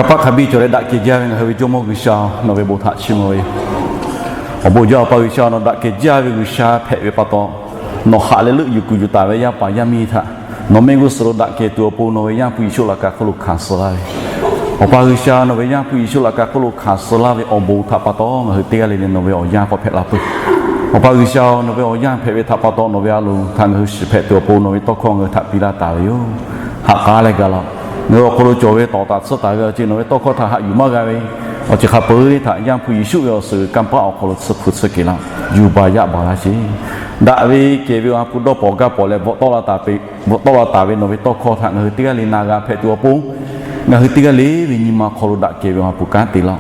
Kanˇ paˆ hk'a biˇ cawˬ leh daꞈ kehˬ jaˇ ve ngaˬ hui ve Jawˇmawˇ G'uiˬsha, nawˬ ve bon htaꞈ chiˇ mvuh ve yoˬ. Awˬ bon jaˇ Awˬ pa G'uiˬsha, nawˬ daꞈ kehˬ jaˇ ve G'uiˬsha hpehꞈ ve pa taw, nawˬ haꞈ leh leuˆ yuˬ kuiˬ yuˬ taˍ ve yaˇ paˍ yaˇ miˇ htaꞈ nawˬ mehˆ g'uˇ suhˍ lo daꞈ kehˬ tuˬ awˬ pon nawˬ ve Yaˇ hpu Yeˍsuˆ laꞈ ka hk'oˆ lo hkanˍ suh laˇ ve, Awˬ pa G'uiˬsha, nawˬ ve Yaˇ hpu Yeˍsuˆ laꞈ ka hk'oˆ lo hkanˍ suh laˇ ve awˬ bon htaꞈ pa taw, ngaˬ hui teˇ g'aˇ le le nawˬ ve awˬ yanˇ k'awꞈ hpehꞈ la peuˬ. Awˬ pa G'uiˬsha, nawˬ ve awˬ yanˇ hpehꞈ ve htaꞈ pa taw, nawˬ ve a loˍ htaꞈ ngaˬ hui shiˍ hpehꞈ tuˬ awˬ pon nawˬ ve tawˇ hkawˇ ngaˬ hui htaꞈ piˇ laˇ taˍ ve yoˬ. Haꞈ k'aˉ leh gaˬ laˇ-oˆ. Ngaˬ hui awˬ hk'aw lo cawˬ ve tawˍ taˍ tsuhˇ taˍ ve awˬ ceuˬ nawˬ ve tawˇ hkawˇ htaꞈ haꞈ yuˬ maˇ g'a ve awˬ ceuˬ hk'a peu-eˬ htaꞈ Yaˇ hpu Yeˍsuˆ ve awˬ suhˍ kanˇ paˆ awˬ hk'aw lo tsuhˇ hpu tsuhˇ kehˬ laˇ, yuˬ baˬ yaꞈ baˬ laˇ sheˍ. Daꞈ ve kehˬ ve awˬ ha hpu dawˇ pawnˍ gaˇ pawnˍ leh bvuhꞈ tawˆ la taˍ ve, bvuhꞈ tawˆ la taˍ ve nawˬ ve tawˇ hkawˇ htaꞈ ngaˬ hui teˇ g'aˇ le na g'a hpehꞈ tuˬ awˬ pon, ngaˬ hui teˇ g'aˇ le ve nyi ma hk'aw lo daꞈ kehˬ ve awˬ ha hpu kanˉ te laˇ-oˆ.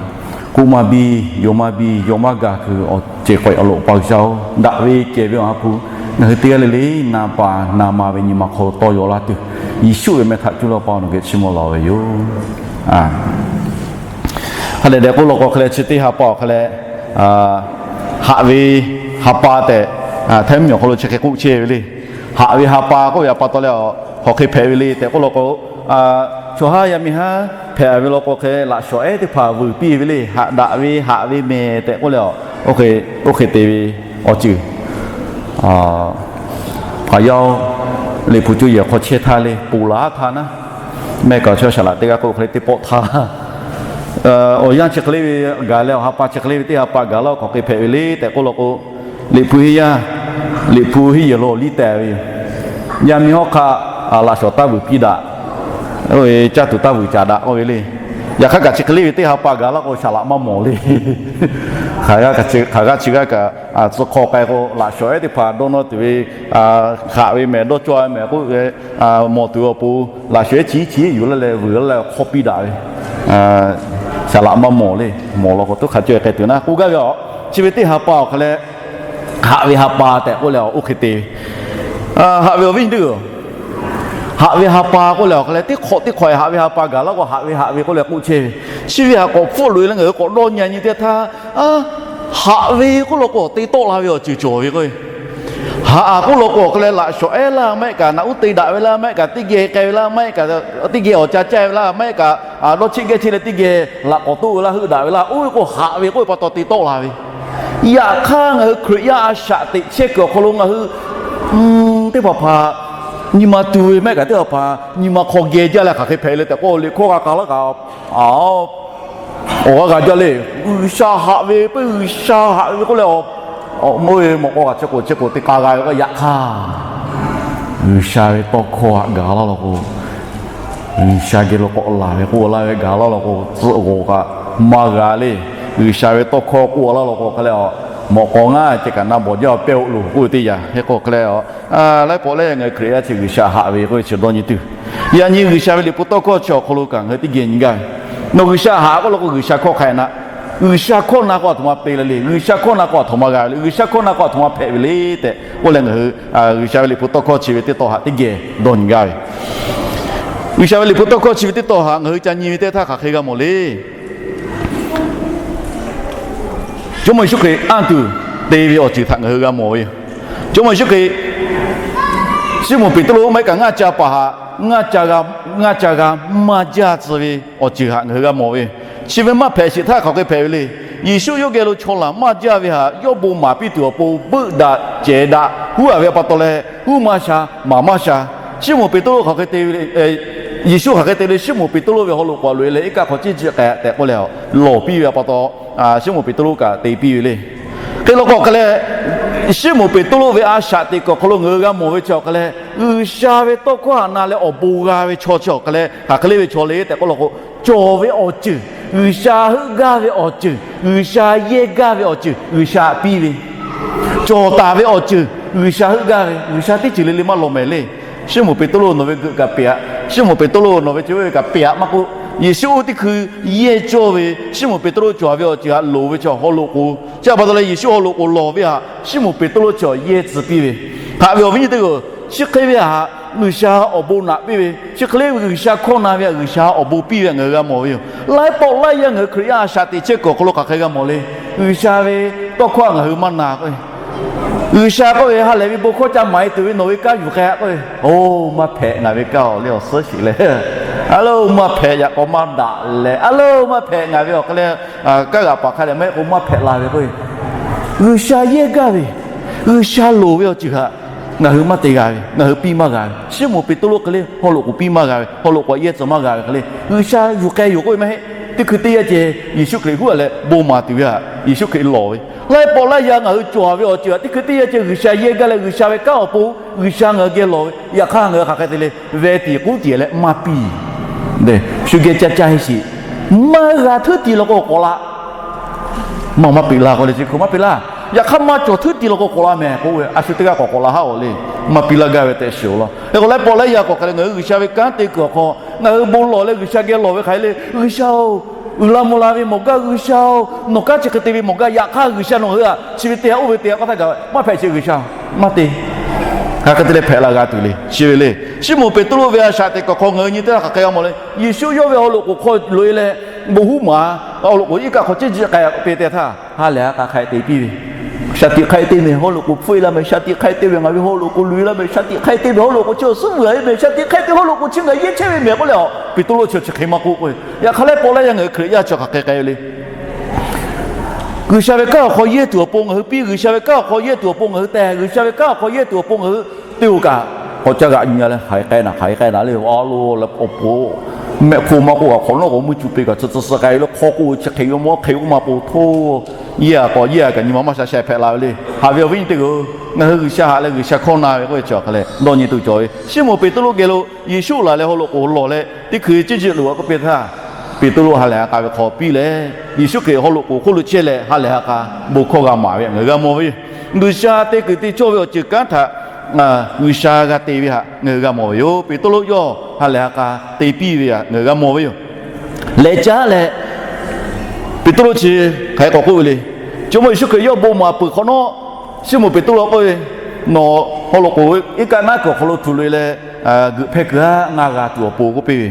K'oˆ maˇ biˇ, yaw maˇ biˇ, yaw maˇ gaˬ kuiˬ awˬ cehˬ k'awꞈ awˬ loꞈ pa G'uiˬsha-oˬ, daꞈ ve kehˬ ve awˬ ha hpu ngaˬ hui teˇ g'aˇ le le na pa na ma ve nyi ma hk'aw lo tawˇ yaw laˇ tuˬ, Yeˍsuˆ ve meh htaꞈ cuˇ leh Awˬ pa nawˬ geh chiˇ mvuh lawˬ ve yoˬ. Ha lehˬ dehꞈ k'oˆ law k'o hk'e leh chi teˇ ha pa awˬ hk'e leh, haꞈ ve ha pa tehꞈ, htaiˇ mvuhˇmiˬ awˬ hk'aw lo chi hk'e k'oˆ chehˇ ve le. Haꞈ ve ha pa k'oˆ ve pa taw leh, hk'aˬ hk'e hpehꞈ ve le tehꞈ k'oˆ law k'o, chaw haˉ yaˇ miˇ haˉ hpehꞈ ve law k'o hk'e, laꞈ shawnˍ ehˉ teˇ hpaˍ vuiˬ piˇ ve le. Haꞈ daꞈ ve haꞈ ve mehˍ tehꞈ k'oˆ leh, oˇ hk'e te ve awˬ ceuˬ hpaˍ yaˇ-oˬ, Liꞈ hpu cuˇ yehˬ hk'aw chehˇ htaˇ le ponˬ laˬ htaˇ naˉ, mehˆ kaꞈ chaw shaˍ laꞈ teˇ g'aˇ k'oˆ hk'e le teˇ pawˆ htaˇ, awˬ yanˇ chi hk'e le ve gaˬ leh awˬ ha pa chi hk'e le ve teˇ ha pa gaˬ laˇ-oˆ, hk'aˬ hk'e hpehꞈ ve le tehꞈ k'oˆ law k'o, Liꞈ hpu henˇ yaˇ, Liꞈ hpu henˇ yehˬ lo liˇ tehˍ ve yoˬ. Yaˇ miˇ hawˉ hk'aˆ laꞈ shawnˍ taˇ vuiˬ piˇ daꞈ, oˇ ve caˇ tuˬ taˇ vuiˬ caˍ daꞈ k'oˆ ve le. Yaꞈ hk'aˇ kaꞈ chi hk'e le ve teˇ ha pa gaˬ laˇ k'o shaˍ laꞈ maˇ mawˬ le. Hk'aˬ g'aˇ chi g'aˇ kaꞈ tcuh hk'aw k'ai k'o laꞈ shawnˍ ehˉ teˇ hpaˍ dawˇ nawˇ tuˬ ve, haꞈ ve mehˍ dawˇ cawˇ mehˍ k'oˆ ve, mawˬ tuˬ awˬ pon laꞈ shawnˍ ehˉ chi chi yuˬ laˇ leh vuiˬ laˇ leh hk'awˇ piˇ daꞈ ve, shaˍ laꞈ maˇ mawˬ le. Mawˬ law k'o tuˉ hk'a caweh k'ai tuˬ naˉ k'oˆ gaˇ ve yoˬ. Chi ve teˇ ha pa awˬ hk'aw leh haꞈ ve ha pa tehꞈ k'oˆ leh oˇ hk'e te ve, haꞈ ve awˬ viˉ nyi teˇ-oˬ, haꞈ ve ha pa k'oˆ leh awˬ hk'aw leh teˇ hk'awꞈ teˇ hk'awꞈ haꞈ ve ha pa gaˬ laˇ k'o haꞈ ve haꞈ ve k'oˆ leh k'oˆ chehˇ ve, chi ve htaꞈ k'awꞈ hpfuhˆ loꞈ e leh ngaˬ hui k'awꞈ dawˇ nyi nyi teˇ htaˇ, haꞈ ve k'oˆ law k'o te tawˆ la ve awˬ ceuˬ cawˬ ve k'o, haꞈ k'oˆ law k'o awˬ hk'aw leh laꞈ shawnˍ ehˉ laˇ, maˇ heˆ kaꞈ naꞈ uˉ te daꞈ ve laˇ, maˇ heˆ kaꞈ teˇ geh k'ai ve laˇ, maˇ heˆ kaꞈ teˇ geh awˬ ca caˇ ve laˇ, maˇ heˆ kaꞈ dawˇ cheˆ geh cheˆ leh teˇ geh laꞈ k'awꞈ toˆ ve laˇ, heuˆ daꞈ ve laˇ, oˇ ve k'o haꞈ ve k'oˆ ve pa taw te tawˆ la ve. Yaꞈ hk'aˇ ngaˬ hui Hkriꞈ yaˇ a shaꞈ teꞈ chehˇ kuiˬ awˬ hk'aw lo ngaˬ hui teˇ hpaˍ hpaˍ nyi ma tu ve maˇ heˆ kaꞈ teˇ hpaˍ hpaˍ nyi ma hk'aw geh jaˇ leh hk'aˬ hk'e hpehꞈ le tehꞈ k'oˆ le hkawˇ g'a k'a laˇ kaꞈ, awˬ g'a g'a jaˇ le. G'uiˬsha haꞈ ve, G'uiˬsha haꞈ ve k'oˆ leh, mawˇ ve mawꞈ k'aw kaꞈ chi k'oˍ chi k'oˍ te k'a g'a ve k'o yaꞈ hk'aˇ, G'uiˬsha ve tawˇ hkawˇ htaꞈ gaˬ laˇ law k'o, G'uiˬsha geh lo k'awꞈ laˬ ve k'oˆ laˇ ve gaˬ laˇ law k'o tcuh g'awˬ kaꞈ maˇ g'a le. G'uiˬsha ve tawˇ hkawˇ k'oˆ laˇ law k'o hk'e leh, mawꞈ k'aw ngaˇ ceh kaꞈ na bawˬ jaˇ pehˇ-oˆ loˬ k'oˆ ve teˇ yanˇ hk'e k'o hk'e leh, laiˉ pawˆ leh ngaˬ hui Hkriꞈ yaˇ chi G'uiˬsha haꞈ ve k'oˆ ve chi dawˇ nyi tuˬ, yaꞈ nyi G'uiˬsha ve Liꞈ hpu tawˇ hkawˇ chi awˬ hk'aw lo kaꞈ ngaˬ hui teˇ geh nyi gaˇ ve, nawˬ G'uiˬsha haꞈ k'oˆ law k'o G'uiˬsha hkawˇ hk'a na, G'uiˬsha hkawˇ na k'o aˬ htoꞈ ma te le le, G'uiˬsha hkawˇ na k'o aˬ htoꞈ ma g'a ve le, G'uiˬsha hkawˇ na k'o aˬ htoꞈ ma hpehꞈ ve le tehꞈ k'oˆ leh ngaˬ hui G'uiˬsha ve Liꞈ hpu tawˇ hkawˇ chi ve teˇ tawˇ haꞈ teˇ geh dawˇ nyi gaˇ ve, G'uiˬsha ve Liꞈ hpu tawˇ hkawˇ chi ve teˇ tawˇ haꞈ ngaˬ hui ca nyi ve teˇ htaˇ hk'aˬ hk'e g'a mawˬ le. Jawˇmawˇ Yeˍsuˆ Hkriꞈ anˇ tuˬ te ve awˬ ceuˬ htaꞈ ngaˬ hui g'a mawˬ ve yoˬ. Jawˇmawˇ Yeˍsuˆ Hkriꞈ Siˉmonˍ Peˍtruˆ maˇ heˆ kaꞈ ngaˇ ca paˍ htaꞈ ngaˇ ca g'a maˇ jaˇ tcuh ve awˬ ceuˬ htaꞈ ngaˬ hui g'a mawˬ ve yoˬ. Chi ve maˇ hpehꞈ sheˍ htaˇ hk'aˬ hk'e hpehꞈ ve le. Yeˍsuˆ yawˇ geh lo chaw laˬ maˇ jaˇ ve htaꞈ yawˇ bon maˍ piˇ tuˬ awˬ pon beuˆ daꞈ cehˬ daꞈ huˉ a ve pa taw leh huˉ maˇ sha maˍ maˇ sha. Siˉmonˍ Peˍtruˆ hk'aˬ hk'e te ve, Yeˍsuˆ hk'aˬ hk'e te le, Siˉmonˍ Peˍtruˆ ve haw loꞈ k'oˍ loꞈ e leh iˉ kaˆ hk'aw ciˇ ciˇ k'ai tehꞈ k'oˆ leh lawˬ piˇ ve pa taw, Siˉmonˍ Peˍtruˆ kaꞈ te piˇ ve le. Hk'e law k'o hk'e leh, Siˉmonˍ Peˍtruˆ ve a shaꞈ teꞈ kuiˬ awˬ hk'aw lo ngaˬ hui g'a mawˬ ve chi awˬ hk'e leh, G'uiˬsha ve tawˇ hkawˇ htaꞈ na leh awˬ bon g'a ve chaw chi awˬ hk'e leh hk'aˬ hk'e le ve chaw le tehꞈ k'oˆ law k'o, cawˬ ve awˬ ceuˬ, G'uiˬsha heuˆ gaˇ ve awˬ ceuˬ, G'uiˬsha yehˇ gaˇ ve awˬ ceuˬ G'uiˬsha htaꞈ piˇ ve, cawˬ taˍ ve awˬ ceuˬ G'uiˬsha heuˆ gaˇ ve, G'uiˬsha teˇ ceuˬ le le maˇ lawˬ mehˍ le. Siˉmonˍ Peˍtruˆ nawˬ ve geuꞈ kaꞈ peꞈ-a, Siˉmonˍ Peˍtruˆ nawˬ ve ceuˬ oˇ ve kaꞈ peꞈ-a maˇ k'oˆ, Yeˍsuˆ oˇ teˇ hkui yehˇ cawˇ ve Siˉmonˍ Peˍtruˆ cawˬ ve awˬ ceuˬ htaꞈ loˍ ve chi awˬ haw loꞈ k'oˍ chi pa taw leh Yeˍsuˆ haw loꞈ k'oˍ lawˬ ve htaꞈ Siˉmonˍ Peˍtruˆ chi awˬ yehˇ tcuh piˇ ve, haꞈ ve awˬ viˉ nyi teˇ g'aˇ, chi hk'e ve htaꞈ G'uiˬsha awˬ bon naꞈ piˇ ve, chi hk'e le ve G'uiˬsha hkawˇ na ve htaꞈ G'uiˬsha awˬ bon piˇ ve htaꞈ ngaˬ hui g'a mawˬ ve yoˬ. Laiˉ pawˆ laiˉ yanˇ ngaˬ hui Hkriꞈ yaˇ a shaꞈ teꞈ chehˇ kuiˬ awˬ hk'aw lo hk'aˬ hk'e g'a mawˬ le. G'uiˬsha ve tawˇ hkawˇ htaꞈ ngaˬ hui maˇ na k'o, G'uiˬsha k'oˆ ve ha lehˬ ve bon hkawˇ ca maˍ e tuˬ ve nawˬ ve kanˉ yuˬ k'ai-a k'oˆ ve, oˇ maˇ hpehꞈ, ngaˬ ve kanˉ awˬ le awˬ suhˉ sheˍ leh A lo, maˇ hpehꞈ, yaꞈ k'aw maˇ daꞈ leh, a lo, maˇ hpehꞈ, ngaˬ ve awˬ hk'aw leh kaˉ g'aꞈ paˍ hk'a dehꞈ maˇ heˆ k'o maˇ hpehꞈ la ve k'o, G'uiˬsha yehˇ gaˇ ve, G'uiˬsha loˍ ve awˬ ceuˬ htaꞈ ngaˬ hui maˇ te g'a ve, ngaˬ hui piˇ maˇ g'a ve. Siˉmonˍ Peˍtruˆ hk'e le haw loꞈ k'oˍ piˇ maˇ g'a ve, haw loꞈ k'oˍ yehˇ tcuh maˇ g'a ve hk'e le, G'uiˬsha yuˬ k'ai yoˬ k'oˆ ve maˇ heˆ. Teˇ hkui teˇ yanˇ ceh Yeˍsuˆ Hkriꞈ huˉ a leh bon maˍ tuˬ ve htaꞈ Yeˍsuˆ Hkriꞈ lawˬ ve, laiˉ pawˆ laiˉ yaˇ ngaˬ hui cawˬ ve awˬ ceuˬ htaꞈ teˇ hkui teˇ yanˇ ceh G'uiˬsha yehˇ gaˇ leh G'uiˬsha ve kanˉ awˬ pon G'uiˬsha ngaˬ hui geh lawˬ ve, yaꞈ hk'aˇ ngaˬ hui hk'aˬ hk'e te le, veh tiˍ k'uˉ tiˍ leh maˇ piˇ. Shu geh ca ca he sheˍ, maˇ g'a htuˉ tiˍ law k'o k'awꞈ la. Maˇ maˇ peꞈ la k'o le, chi hk'e maˇ peꞈ laˇ. Yaꞈ hk'aˇ maˇ cawˬ htuˉ tiˍ law k'o k'awꞈ la mehˍ k'oˆ ve, a shu teˇ g'aˇ k'awꞈ k'awꞈ la haˉ oˬ le. Maˇ piˇ laˇ gaˇ ve tehꞈ shiˍ oˬ law. Hk'e k'o laiˉ pawˆ laiˉ yaˇ k'awꞈ hk'e le ngaˬ hui G'uiˬsha ve kanˉ te kuiˬ awˬ hk'aw ngaˬ hui bon lawˬ leh G'uiˬsha geh lawˬ ve hk'aˬ hk'e le, G'uiˬsha-oˬ, uiˍ la mvuh la ve mawˬ gaˇ G'uiˬsha-oˬ, nawˬ kanˉ chi hk'e te ve mawˬ gaˇ, yaꞈ hk'aˇ G'uiˬsha nawˬ hui htaꞈ chi ve te htaꞈ oˇ ve te htaꞈ k'oˆ htaˇ kaꞈ maˇ hpehꞈ sheˍ G'uiˬsha, maˇ te. Hk'aˬ hk'e te leh hpehꞈ la g'a tuˬ le, chi ve le. Siˉmonˍ Peˍtruˆ ve a shaꞈ teꞈ kuiˬ awˬ hk'aw ngaˬ hui nyi teˇ htaˇ hk'aˬ hk'e g'a mawˬ le. Yeˍsuˆ yawˇ ve haw loꞈ k'oˍ hk'aw loꞈ e leh, bon huˉ maˍ, haw loꞈ k'oˍ iˉ kaˆ hk'aw ceˇ jiˆ k'ai te teˇ htaˇ, ha lehˬ ha k'a hk'a te piˇ ve, shaˍ tiꞈ hk'a te mehˍ, haw loꞈ k'oˍ hpfuhˆ e laˇ mehˍ, shaˍ tiꞈ hk'a te mehˍ, ngaˬ ve haw loꞈ k'oˍ loꞈ e laˇ mehˍ, shaˍ tiꞈ hk'a te mehˍ, haw loꞈ k'oˍ chi awˬ suhˉ vuiˬ a ve mehˍ, shaˍ tiꞈ hk'a te haw loꞈ k'oˍ chi ngaˬ yehˇ chehˇ ve mehˍ k'oˆ leh, Peˍtruˆ chi chi hk'e maˇ k'oˆ k'o, yaꞈ hk'aˇ laiˉ pawˆ laiˉ yaˇ ngaˬ hui Hkriꞈ yaˇ chi hk'aˬ hk'e k'ai ve le. G'uiˬsha ve kanˉ awˬ hk'aw yehˇ tuˬ awˬ pon ngaˬ hui piˇ, G'uiˬsha ve kanˉ awˬ hk'aw yehˇ tuˬ awˬ pon ngaˬ hui teh, G'uiˬsha ve kanˉ awˬ hk'aw yehˇ tuˬ awˬ pon ngaˬ hui te-o kaꞈ, k'awꞈ caˇ g'aꞈ nyi leh hk'aˬ hk'e k'ai naˍ, hk'aˬ hk'e k'ai naˍ le, a lo, awˬ po mehˆ hk'oˆ maˇ k'oˆ kaꞈ hk'awꞈ nawˉ k'o mvuhˇ cuˇ pe kaꞈ tcuh tcuh suh k'ai lo hk'aw k'oˆ chi hk'e ve mawˇ hk'e k'oˆ maˇ k'o hto, yehˇ a k'awꞈ yehˇ a kaꞈ nyi ma maˇ sha sha hpehꞈ la ve le. Haꞈ ve awˬ viˉ nyi teˇ hpaˍ-oˬ, ngaˬ hui G'uiˬsha haꞈ leh G'uiˬsha hkawˇ na ve k'oˆ ve chi hk'e leh dawˇ nyi tuˬ cawˬ ve. Siˉmonˍ Peˍtruˆ geh lo Yeˍsuˆ laˬ leh haw loꞈ k'oˍ lawˬ leh teˇ hkui ceˇ jiˆ loꞈ a k'oˆ piˇ htaˇ, Peˍtruˆ ha lehˬ ha k'a ve hk'aw piˇ leh, Yeˍsuˆ Hkriꞈ haw loꞈ k'oˍ hk'oˆ lo chehˇ leh ha lehˬ ha k'a bon hkawˇ g'a maˍ ve htaꞈ ngaˬ hui g'a mawˬ ve yoˬ. G'uiˬsha te kuiˬ te cawˇ ve awˬ ceuˬ kanˉ htaꞈ G'uiˬsha g'a te ve htaꞈ ngaˬ hui g'a mawˬ ve yoˬ. Peˍtruˆ yawˇ ha lehˬ ha k'a te piˇ ve htaꞈ ngaˬ hui g'a mawˬ ve yoˬ. Leh caˉ leh Peˍtruˆ chi hk'aˬ hk'e k'awꞈ k'oˆ ve le. Jawˇmawˇ Yeˍsuˆ Hkriꞈ yawˇ bon maˍ peuˬ hk'awꞈ nawˉ, Siˉmonˍ Peˍtruˆ k'oˆ ve, Nawˬ haw loꞈ k'oˍ iˉ kaˆ naˉ kuiˬ awˬ hk'aw lo htuˬ loꞈ e leh, g'euꞈ hpehˇ kuiˬ haˉ ngaˇ g'a tuˬ awˬ pon k'oˆ piˇ ve.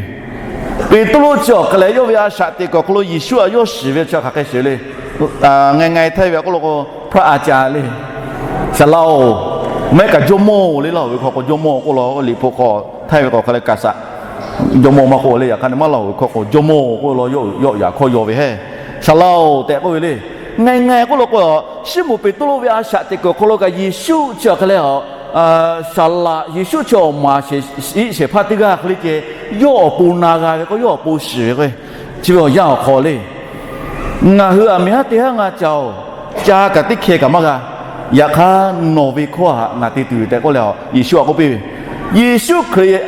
Peˍtruˆ chi awˬ hk'e leh yawˇ ve a shaꞈ teꞈ kuiˬ awˬ hk'aw lo Yeˍsuˆ htaꞈ yawˇ shiˍ ve chi hk'aˬ hk'e shiˍ le. Ngaˬ ngaˬ htaiˇ ve k'oˆ lo k'o, พระอาจารย์ le, saˍ laꞈ-oˬ, mehˉ kaꞈ jawˇmawˇ-oˬ le, laˇ-oˬ ve hk'aw k'o jawˇmawˇ k'oˆ law, Liꞈ hpu hk'aw htaiˇ ve k'o hk'e leh kaˍsaꞈ jawˇmawˇ maˇ k'oˆ le, yaꞈ hk'aˇ ne maˇ laˇ-oˬ ve hkawˇ k'o jawˇmawˇ k'oˆ law, yawˇ yaꞈ hkawˇ yaw ve hehˉ, saˍ laꞈ-oˬ tehꞈ k'oˆ ve le. Ngaˬ ngaˬ k'oˆ lo k'o, Siˉmonˍ Peˍtruˆ ve a shaꞈ teꞈ kuiˬ awˬ hk'aw lo kaꞈ Yeˍsuˆ chi awˬ hk'e leh a, saˍ laꞈ Yeˍsuˆ chi awˬ maˍ shehˍ hpaˇ teˇ g'aˇ hk'e le ceh, yawˇ awˬ pon na g'a ve k'o, yawˇ awˬ pon shiˍ ve k'o, chi ve awˬ yanˇ awˬ hk'aw le. Ngaˬ hui aˬ miˬ haˉ teˇ haˉ ngaˇ ca-oˬ, ca kaꞈ teˇ hkeh kaꞈ maˇ g'a. Yaꞈ hk'aˇ nawˬ ve hkawˇ htaꞈ ngaˬ te tuˬ ve tehꞈ k'oˆ leh, Yeˍsuˆ htaꞈ k'oˆ piˇ ve. Yeˍsuˆ Hkriꞈ,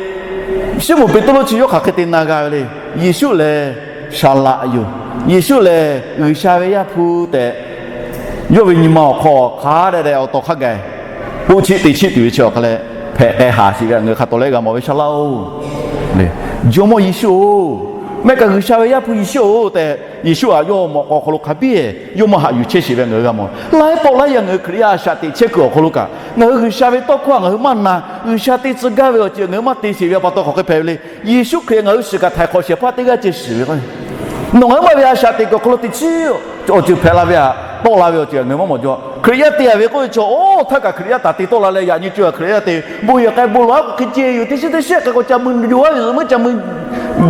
Siˉmonˍ Peˍtruˆ chi yawˇ hk'aˬ hk'e te na g'a ve le. Yeˍsuˆ lehˬ saˍ laꞈ yoˬ. Yeˍsuˆ lehˬ G'uiˬsha ve Yaˇ hpu tehꞈ yawˇ ve nyi ma awˬ hk'aw hk'a dehꞈ dehꞈ awˬ taw hk'a gaˬ k'oˆ chiˆ te chiˆ tuˬ ve chi awˬ hk'e leh hpehꞈ k'ai haˍ sheˍ ve htaꞈ ngaˬ hui hk'a tawˍ leh g'a mawˬ ve, saˍ laꞈ-oˬ, Jawˇmawˇ Yeˍsuˆ-oˬ, mehˆ kaꞈ G'uiˬsha ve Yaˇ hpu Yeˍsuˆ-oˬ tehꞈ, Yeˍsuˆ htaꞈ yawˇ mawꞈ k'aw awˬ hk'aw lo hk'a biˇ yawˇ maˇ haꞈ yuˬ chehˇ sheˍ ve ngaˬ hui g'a mawˬ. Laiˉ pawˆ laiˉ yaˇ ngaˬ hui Hkriꞈ yaˇ a shaꞈ teꞈ chehˇ kuiˬ awˬ hk'aw lo kaꞈ, ngaˬ hui G'uiˬsha ve tawˇ hkawˇ htaꞈ ngaˬ hui maˇ na, G'uiˬsha te tcuh gaˇ ve awˬ ceuˬ ngaˬ hui maˇ te sheˍ ve pa taw hk'aˬ hk'e hpehꞈ ve le. Yeˍsuˆ Hkriꞈ ngaˬ hui shiˍ kaꞈ htaiˍ hk'awꞈ shehˍ hpaˇ teˇ g'aˇ ceh shiˍ ve k'o, nawˬ ngaˬ hui maˇ ve a shaꞈ teꞈ kuiˬ awˬ hk'aw lo teˇ chiˉ awˬ ceuˬ hpehꞈ la ve htaꞈ tawˆ la ve awˬ ceuˬ ngaˬ hui maˇ mawˬ jaw. Hkriꞈ yaˇ te-a ve k'oˆ ve chaw, oˇ htaˇ kaꞈ Hkriꞈ yaˇ taˍ te tawˆ la leh yaꞈ nyi co-a Hkriꞈ yaˇ te ve bon yehˬ k'ai bon lawˬ-a k'o hk'e ceh yoˬ. Teˇ shiˉ teˇ shiˉ k'ai k'o ca mui jaw-a ve, meuˇ ca mui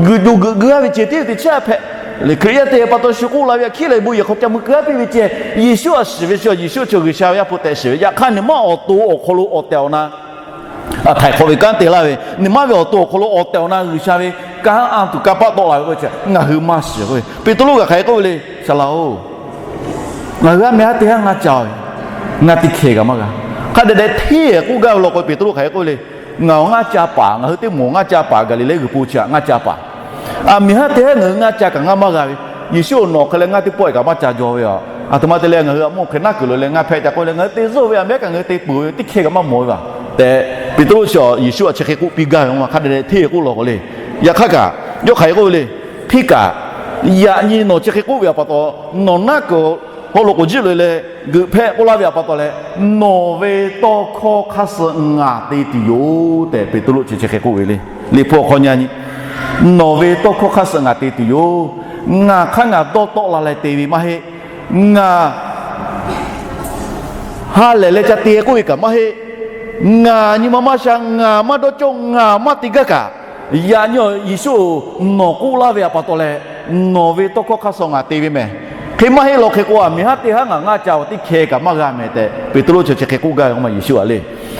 g'uiˬ jaw geuꞈ geu-a ve ceh tiˉ ve teˇ chiˉ hpehꞈ. Hkriꞈ yaˇ te pa taw shu k'oˆ la ve htaꞈ hkiˉ leh bon yehˬ hk'aw ca mui keu-a piˇ ve ceh. Yeˍsuˆ htaꞈ shiˍ ve chi, Yeˍsuˆ chi G'uiˬsha ve Yaˇ hpu tehꞈ shiˍ ve. Yaꞈ hk'aˇ nyi ma awˬ to awˬ hk'aw lo awˬ tehˬ awˬ na htaiˍ hk'awꞈ ve kanˉ te laˇ ve, nyi ma ve awˬ to awˬ hk'aw lo awˬ tehˬ awˬ na G'uiˬsha ve kanˉ anˇ tuˬ kanˇ paˆ tawˆ la ve k'oˆ ve chi ngaˬ hui maˇ shiˍ k'oˆ ve. Peˍtruˆ kaꞈ hk'aˬ hk'e k'oˆ ve le, saˍ laꞈ-oˬ, ngaˬ hui aˉ meh haˉ teˇ haˉ ngaˇ ca ve, ngaˇ teˇ hkeh kaꞈ maˇ g'a. Hk'a dehꞈ dehꞈ hteˇ k'oˆ gaˇ ve law k'o, Peˍtruˆ hk'aˬ hk'e k'oˆ ve le, ngaˬ awˬ ngaˇ ca paˍ, ngaˬ hui teˇ moˍ ngaˇ ca paˍ, Gaˍliˍlehˇ g'uiˬ po chi htaꞈ ngaˇ ca paˍ. Aˬ miˬ haˉ teˇ haˉ ngaˬ hui ngaˇ ca kaꞈ ngaˇ maˇ g'a ve, Yeˍsuˆ awˬ nawˬ hk'e leh ngaˇ teˇ pawˆ kaꞈ maˇ ca jaw ve yoˬ. Aˬ htoꞈ ma te leh ngaˬ hui aꞈ mawˇ hk'e naˉ kuiˬ loꞈ leh ngaˇ hpehꞈ ca k'oˆ leh ngaˬ hui te zuhˆ ve aꞈ mehˉ kaꞈ ngaˬ hui te peuˬ ve teˇ hkeh kaꞈ maˇ mawˬ ve vaˬ tehꞈ, Peˍtruˆ chi Yeˍsuˆ htaꞈ chi hk'e k'oˆ piˇ gaˇ ve, hk'a dehꞈ dehꞈ hteˇ k'oˆ law k'o le. Yaꞈ hk'aˇ kaꞈ yawˇ hk'aˬ hk'e k'oˆ ve le, hteˇ kaꞈ, yaꞈ nyi nawˬ chi hk'e k'oˆ ve aꞈ pa taw, nawˬ naˉ kuiˬ haw loꞈ k'oˍ jiˆ loꞈ e leh geuꞈ hpehˇ k'oˆ laˇ ve aꞈ pa taw leh, nawˬ ve tawˇ hkawˇ hk'aˇ suh ngaˬ te tuˬ yoˬ tehꞈ Peˍtruˆ chi chi hk'e k'oˆ ve le. Liꞈ hpu awˬ hk'aw nyi a nyi, nawˬ ve tawˇ hkawˇ hk'aˇ suh ngaˬ te tuˬ yoˬ. Ngaˬ hk'aˇ ngaˬ dawˇ tawˆ la leh te ve maˇ heˆ. Ngaˬ ha lehˬ leh ca te k'oˆ ve kaꞈ maˇ heˆ. Ngaˬ nyi ma maˇ sha, ngaˬ maˇ dawˇ cawˇ, ngaˬ maˇ te gaˇ kaꞈ, Yaꞈ nyi Yeˍsuˆ-oˬ, nawˬ k'oˆ laˇ ve htaꞈ pa taw leh, nawˬ ve tawˇ hkawˇ hk'aˇ suh ngaˬ te ve mehˬ. Hk'e maˇ heˆ law hk'e k'o, aˬ miˍ haˉ teˇ haˉ ngaˬ ngaˇ ca-oˬ, teˇ hkeh kaꞈ maˇ g'a mehˬ tehꞈ Peˍtruˆ chi chi hk'e k'oˆ gaˇ ve k'oˆ ma Yeˍsuˆ-a le.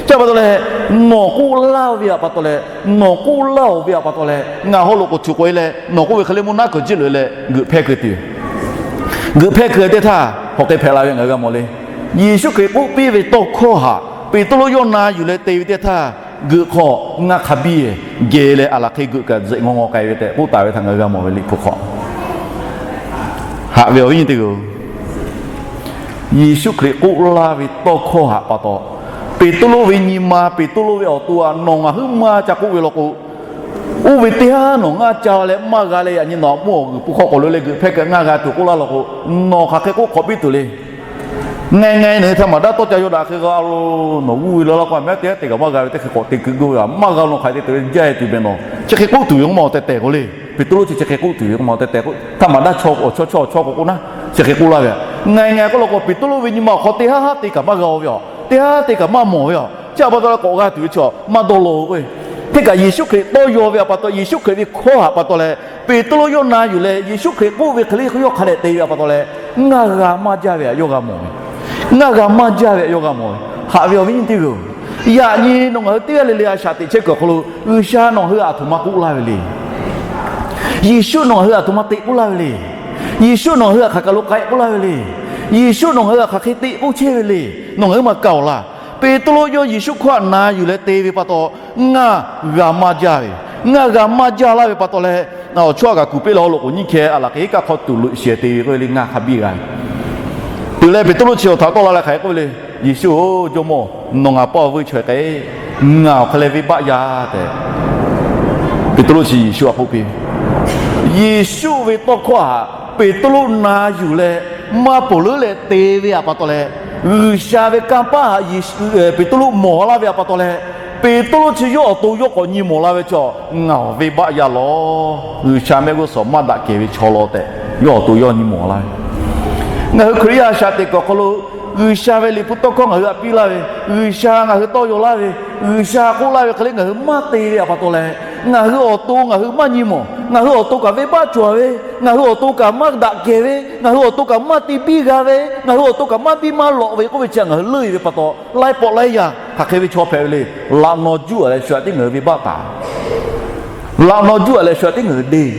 Chi pa taw leh, nawˬ k'oˆ laˇ ve htaꞈ pa taw leh, nawˬ k'oˆ laˇ-oˬ ve htaꞈ pa taw leh ngaˬ haw loꞈ k'oˍ tuˬ k'oꞈ-e leh, nawˬ k'oˆ ve hk'e le mvuhˇ naˉ kuiˬ jiˇ loꞈ-e leh g'euꞈ hpehˇ keu tuˬ yoˬ. G'euꞈ hpehˇ keu teˇ htaˇ hk'aˬ hk'e hpehꞈ la ve ngaˬ hui g'a mawˬ le. Yeˍsuˆ Hkriꞈ k'oˆ piˇ ve tawˇ hkawˇ htaꞈ Peˍtruˆ yawˇ na yuˬ leh te ve teˇ htaˇ, g'euꞈ hk'aw ngaˇ hk'a biˇ geh leh aˬ laˬ hk'e g'euꞈ kaꞈ zeꞈ ngaw ngaw k'ai ve tehꞈ k'oˆ taˍ ve htaꞈ ngaˬ hui g'a mawˬ ve Liꞈ hpu hk'aw. Haꞈ ve awˬ viˉ nyi teˇ hpaˍ-oˬ, Yeˍsuˆ Hkriꞈ k'oˆ laˇ ve tawˇ hkawˇ htaꞈ pa taw, Peˍtruˆ ve nyi ma, Peˍtruˆ ve awˬ to htaꞈ nawˬ ngaˬ hui maˇ ca k'oˆ ve law k'o, oˇ ve teˇ haˉ nawˬ ngaˇ ca leh maˇ g'a leh, yaꞈ nyi nawˬ htaꞈ mvuhˇ awˬ g'uiˬ pui hk'aw k'awꞈ loꞈ leh g'euꞈ hpehˇ kaꞈ ngaˇ g'a tuˬ k'oˆ laˇ law k'o, nawˬ hk'aˬ hk'e k'oˆ hk'awꞈ piˇ tuˬ le. Ngaˬ ngaˬ nawˬ hui htaꞈ maˍ daꞈ tawˇ ca yaw daꞈ hk'e g'a lo, nawˬ g'uˇ ve la law k'o, aˬ miˍ haˉ teˇ g'aˇ te kaꞈ maˇ g'a ve teˇ hk'e k'awꞈ te keu g'uˇ ve, maˇ g'a nawˬ hk'aˬ hk'e te tuˬ le, jaˇ e tuˬ beh nawˬ chi hk'e k'oˆ tuˬ ve k'oˆ ma awˬ tehˬ tehˬ k'o le. Peˍtruˆ chi chi hk'e k'oˆ tuˬ ve k'oˆ ma awˬ tehˬ tehˬ k'o, htaˇ maˍ daꞈ chaw awˬ chawˇ chaw awˬ chawˇ k'o k'oˆ naˉ, chi hk'e k'oˆ laˇ ve. Ngaˬ ngaˬ k'oˆ law k'o, Peˍtruˆ ve nyi ma awˬ hk'aw teˇ haˉ haˉ te kaꞈ maˇ g'a-o ve aˬ, teˇ haˉ te kaꞈ maˇ mawˬ ve aˬ, chi htaꞈ pa taw leh k'awꞈ g'a tuˬ ve chaw maˇ dawˇ law k'o, hteˇ kaꞈ Yeˍsuˆ Hkriꞈ tawˇ yaw ve htaꞈ pa taw, Yeˍsuˆ Hkriꞈ ve hkawˇ htaꞈ pa taw leh, Peˍtruˆ yawˇ na yuˬ leh Yeˍsuˆ Hkriꞈ k'oˆ ve hk'e le yawˇ hk'a dehꞈ te ve htaꞈ pa taw leh, ngaˇ g'a maˇ jaˇ ve htaꞈ yawˇ g'a mawˬ ve. Ngaˇ g'a maˇ jaˇ ve htaꞈ yawˇ g'a mawˬ ve. Haꞈ ve awˬ viˉ nyi teˇ hpaˍ-oˬ, yaꞈ nyi nawˬ ngaˬ hui teˇ g'aˇ le le a shaꞈ teꞈ chehˇ kuiˬ awˬ hk'aw lo, G'uiˬsha nawˬ hui htaꞈ aˬ htoꞈ ma k'oˆ laˇ ve le. Yeˍsuˆ nawˬ ngaˬ hui htaꞈ aˬ htoꞈ ma te k'oˆ laˇ ve le. Yeˍsuˆ nawˬ ngaˬ hui htaꞈ hk'aˬ kaˬ lo k'ai k'oˆ laˇ ve le. Yeˍsuˆ nawˬ ngaˬ hui htaꞈ hk'aˬ hk'e te k'oˆ chehˇ ve le. Nawˬ ngaˬ hui maˇ kaˇ-oˬ laˇ. Peˍtruˆ yawˇ Yeˍsuˆ hkawˇ htaꞈ na yuˬ leh te ve pa taw, ngaˇ g'a maˇ jaˇ ve, ngaˇ g'a maˇ jaˇ laˇ ve pa taw leh, awˬ chawˇ a kaꞈ kuˬ piˇ leh haw loꞈ k'oˍ nyiˇ hkeh aˬ laˬ hk'e kaˇ hk'aw tuˬ loꞈ shehˍ te ve k'oˆ ve le, ngaˇ hk'a biˇ g'a ve. Peuˬ leh Peˍtruˆ chi awˬ htaꞈ tawˆ la leh hk'aˬ hk'e k'oˆ ve le, Yeˍsuˆ-oˬ, Jawˇmawˇ, nawˬ ngaˬ paˇ awˬ vuiˇ chaweh k'ai, ngaˬ awˬ hk'e leh venˇbaˆ yaˇ tehꞈ Peˍtruˆ chi Yeˍsuˆ htaꞈ k'oˆ piˇ ve. Yeˍsuˆ ve tawˇ hkawˇ htaꞈ Peˍtruˆ na yuˬ leh maˇ ponˬ leuˉ leh te ve htaꞈ pa taw leh, G'uiˬsha ve kanˇ paˆ htaꞈ Peˍtruˆ mawˬ laˇ ve htaꞈ pa taw leh, Peˍtruˆ chi yawˇ awˬ to yawˇ k'awꞈ nyi mawˬ la ve chaw, ngaˬ awˬ venˇbaˆ yaˇ law, G'uiˬsha mehˆ g'uˇ suhˍ maˇ daꞈ kehˬ ve chaw law tehꞈ yawˇ awˬ to yawˇ nyi mawˬ laˇ ve. Ngaˬ hui Hkriꞈ yaˇ a shaꞈ teꞈ kuiˬ awˬ hk'aw lo, G'uiˬsha ve liꞈ hpu tawˇ hkawˇ ngaˬ hui htaꞈ piˇ laˇ ve, G'uiˬsha ngaˬ hui tawˇ yaw laˇ ve, G'uiˬsha k'oˆ laˇ ve hk'e le ngaˬ hui maˇ te ve htaꞈ pa taw leh, ngaˬ hui awˬ to ngaˬ hui maˇ nyi mawˬ, ngaˬ hui awˬ to kaꞈ venˇbaˆ cawˬ ve, ngaˬ hui awˬ to kaꞈ maˇ daꞈ kehˬ ve, ngaˬ hui awˬ to kaꞈ maˇ te biˇ g'a ve, ngaˬ hui awˬ to kaꞈ maˇ biˇ maˇ lawꞈ ve k'oˆ ve chi ngaˬ hui leuˆ-e ve pa taw, laiˉ pawˆ laiˉ yaˇ hk'aˬ hk'e ve chaw hpehꞈ ve le. Laꞈ naw juˇ-a leh shu htaꞈ tiˉ ngaˬ hui venˇbaˆ taˍ. Laꞈ naw juˇ-a leh shu htaꞈ tiˉ ngaˬ hui deˇ.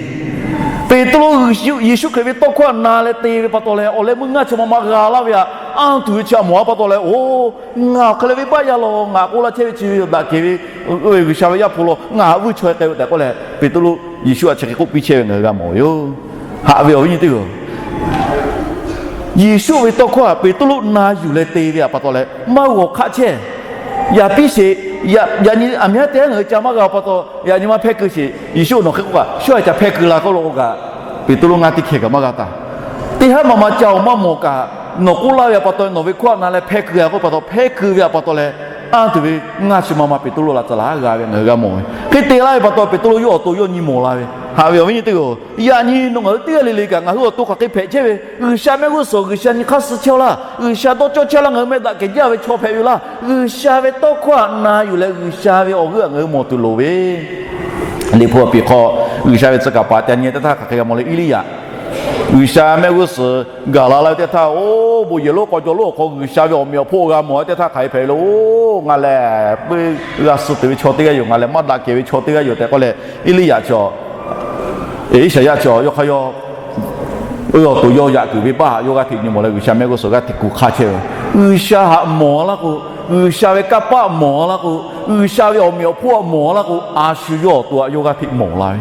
Peˍtruˆ Yeˍsuˆ Hkriꞈ ve tawˇ hkawˇ htaꞈ na leh te ve pa taw leh, awˬ leh meuˇ ngaˇ chi ma ma g'a laˇ ve htaꞈ anˇ tuˬ ve chi htaꞈ mawˬ-a pa taw leh, oˬ, ngaˬ awˬ hk'e leh venˇbaˆ yaˇ law, ngaˬ k'oˆ laˇ chehˇ ve chi ve yoˬ, daꞈ kehˬ ve G'uiˬsha ve Yaˇ hpu law, ngaˬ htaꞈ vuiˇ chaweh k'ai-o tehꞈ k'oˆ leh, Peˍtruˆ Yeˍsuˆ htaꞈ chi hk'e k'oˆ piˇ chehˇ ve ngaˬ hui g'a mawˬ ve yoˬ. Haꞈ ve awˬ viˉ nyi teˇ hpaˍ-oˬ, Yeˍsuˆ ve tawˇ hkawˇ htaꞈ Peˍtruˆ na yuˬ leh te ve htaꞈ pa taw leh, maˇ g'awˬ hk'aˆ chehˇ. Yaꞈ piˇ sheˍ. Yaꞈ nyi aˬ miˍ haˉ teˇ haˉ ngaˬ hui ca maˇ g'a pa taw, yaꞈ nyi maˇ hpehˇ keu sheˍ. Yeˍsuˆ nawˬ hk'e k'oˆ kaꞈ, shawˉ-e ca hpehˇ keu la k'oˆ lo k'o kaꞈ, Peˍtruˆ ngaˇ teˇ hkeh kaꞈ maˇ g'a taˍ. Teˇ haˉ ma ma ca-oˬ maˇ mawˬ kaꞈ, nawˬ k'oˆ laˇ ve htaꞈ pa taw, nawˬ ve hkawˇ htaꞈ na leh hpehˇ keu-a k'oˆ pa taw, hpehˇ keu ve htaꞈ pa taw leh, anˇ tuˬ ve ngaˇ chi ma ma Peˍtruˆ laꞈ ca laˬ g'a ve ngaˬ hui g'a mawˬ ve. Hk'e te laˇ ve pa taw, Peˍtruˆ yawˇ awˬ to yawˇ nyi mawˬ la ve. Haꞈ ve awˬ viˉ nyi teˇ hpaˍ-oˬ, yaꞈ nyi nawˬ ngaˬ hui teˇ g'aˇ le le kaꞈ ngaˬ hui awˬ to hk'aˬ hk'e hpehꞈ chehˇ ve, G'uiˬsha mehˆ g'uˇ suhˍ G'uiˬsha nyi hk'aˇ suh chehˇ-aw laˇ, G'uiˬsha dawˇ cawˇ chehˇ laˇ, ngaˬ hui meh daꞈ kehˬ jaˇ ve chaw hpehꞈ ve laˇ. G'uiˬsha ve tawˇ hkawˇ htaꞈ na yuˬ leh G'uiˬsha ve awˬ g'euˆ htaꞈ ngaˬ hui mawˬ tuˬ loˍ ve. Liꞈ hpu awˬ piˍ hk'aw G'uiˬsha ve tcuh kaˍ paˍ ca nyi teˇ htaˇ hk'aˬ hk'e g'a mawˬ le. Eˇliˇyaꞈ, G'uiˬsha mehˆ g'uˇ suhˍ gaˬ la laˇ ve teˇ htaˇ, oˇ bon yehˬ lonˉ k'aw jaw lonˉ awˬ hk'aw G'uiˬsha ve awˬ meꞈ awˬ hponˇ g'a mawˬ ve teˇ htaˇ hk'aˬ hk'e hpehꞈ ve le. Oˇ, ngaˬ lehˬ puiˇ g'a suh tuˬ ve chaw teˇ g'aˇ yoˬ, ngaˬ lehˬ maˇ daꞈ kehˬ ve chaw teˇ g'aˇ yoˬ tehꞈ k'oˆ leh, Eˇliˇyaꞈ chi, Iˉsaˍyaˆ chi yawˇ hk'aˇ yawˇ, oˇ, awˬ to yawˇ yaꞈ kuiˬ ve baˆ htaꞈ yawˇ g'aˇ hteꞈ nyi mawˬ leh G'uiˬsha mehˆ g'uˇ suhˍ g'aˇ hteꞈ kuˬ hk'a chehˇ ve. G'uiˬsha htaꞈ mawˬ laˇ k'o, G'uiˬsha ve kanˇ paˆ mawˬ laˇ k'o, G'uiˬsha ve awˬ meꞈ awˬ hponˇ htaꞈ mawˬ laˇ k'o, a shu yawˇ awˬ to htaꞈ yawˇ g'aˇ hteꞈ mawˬ la ve.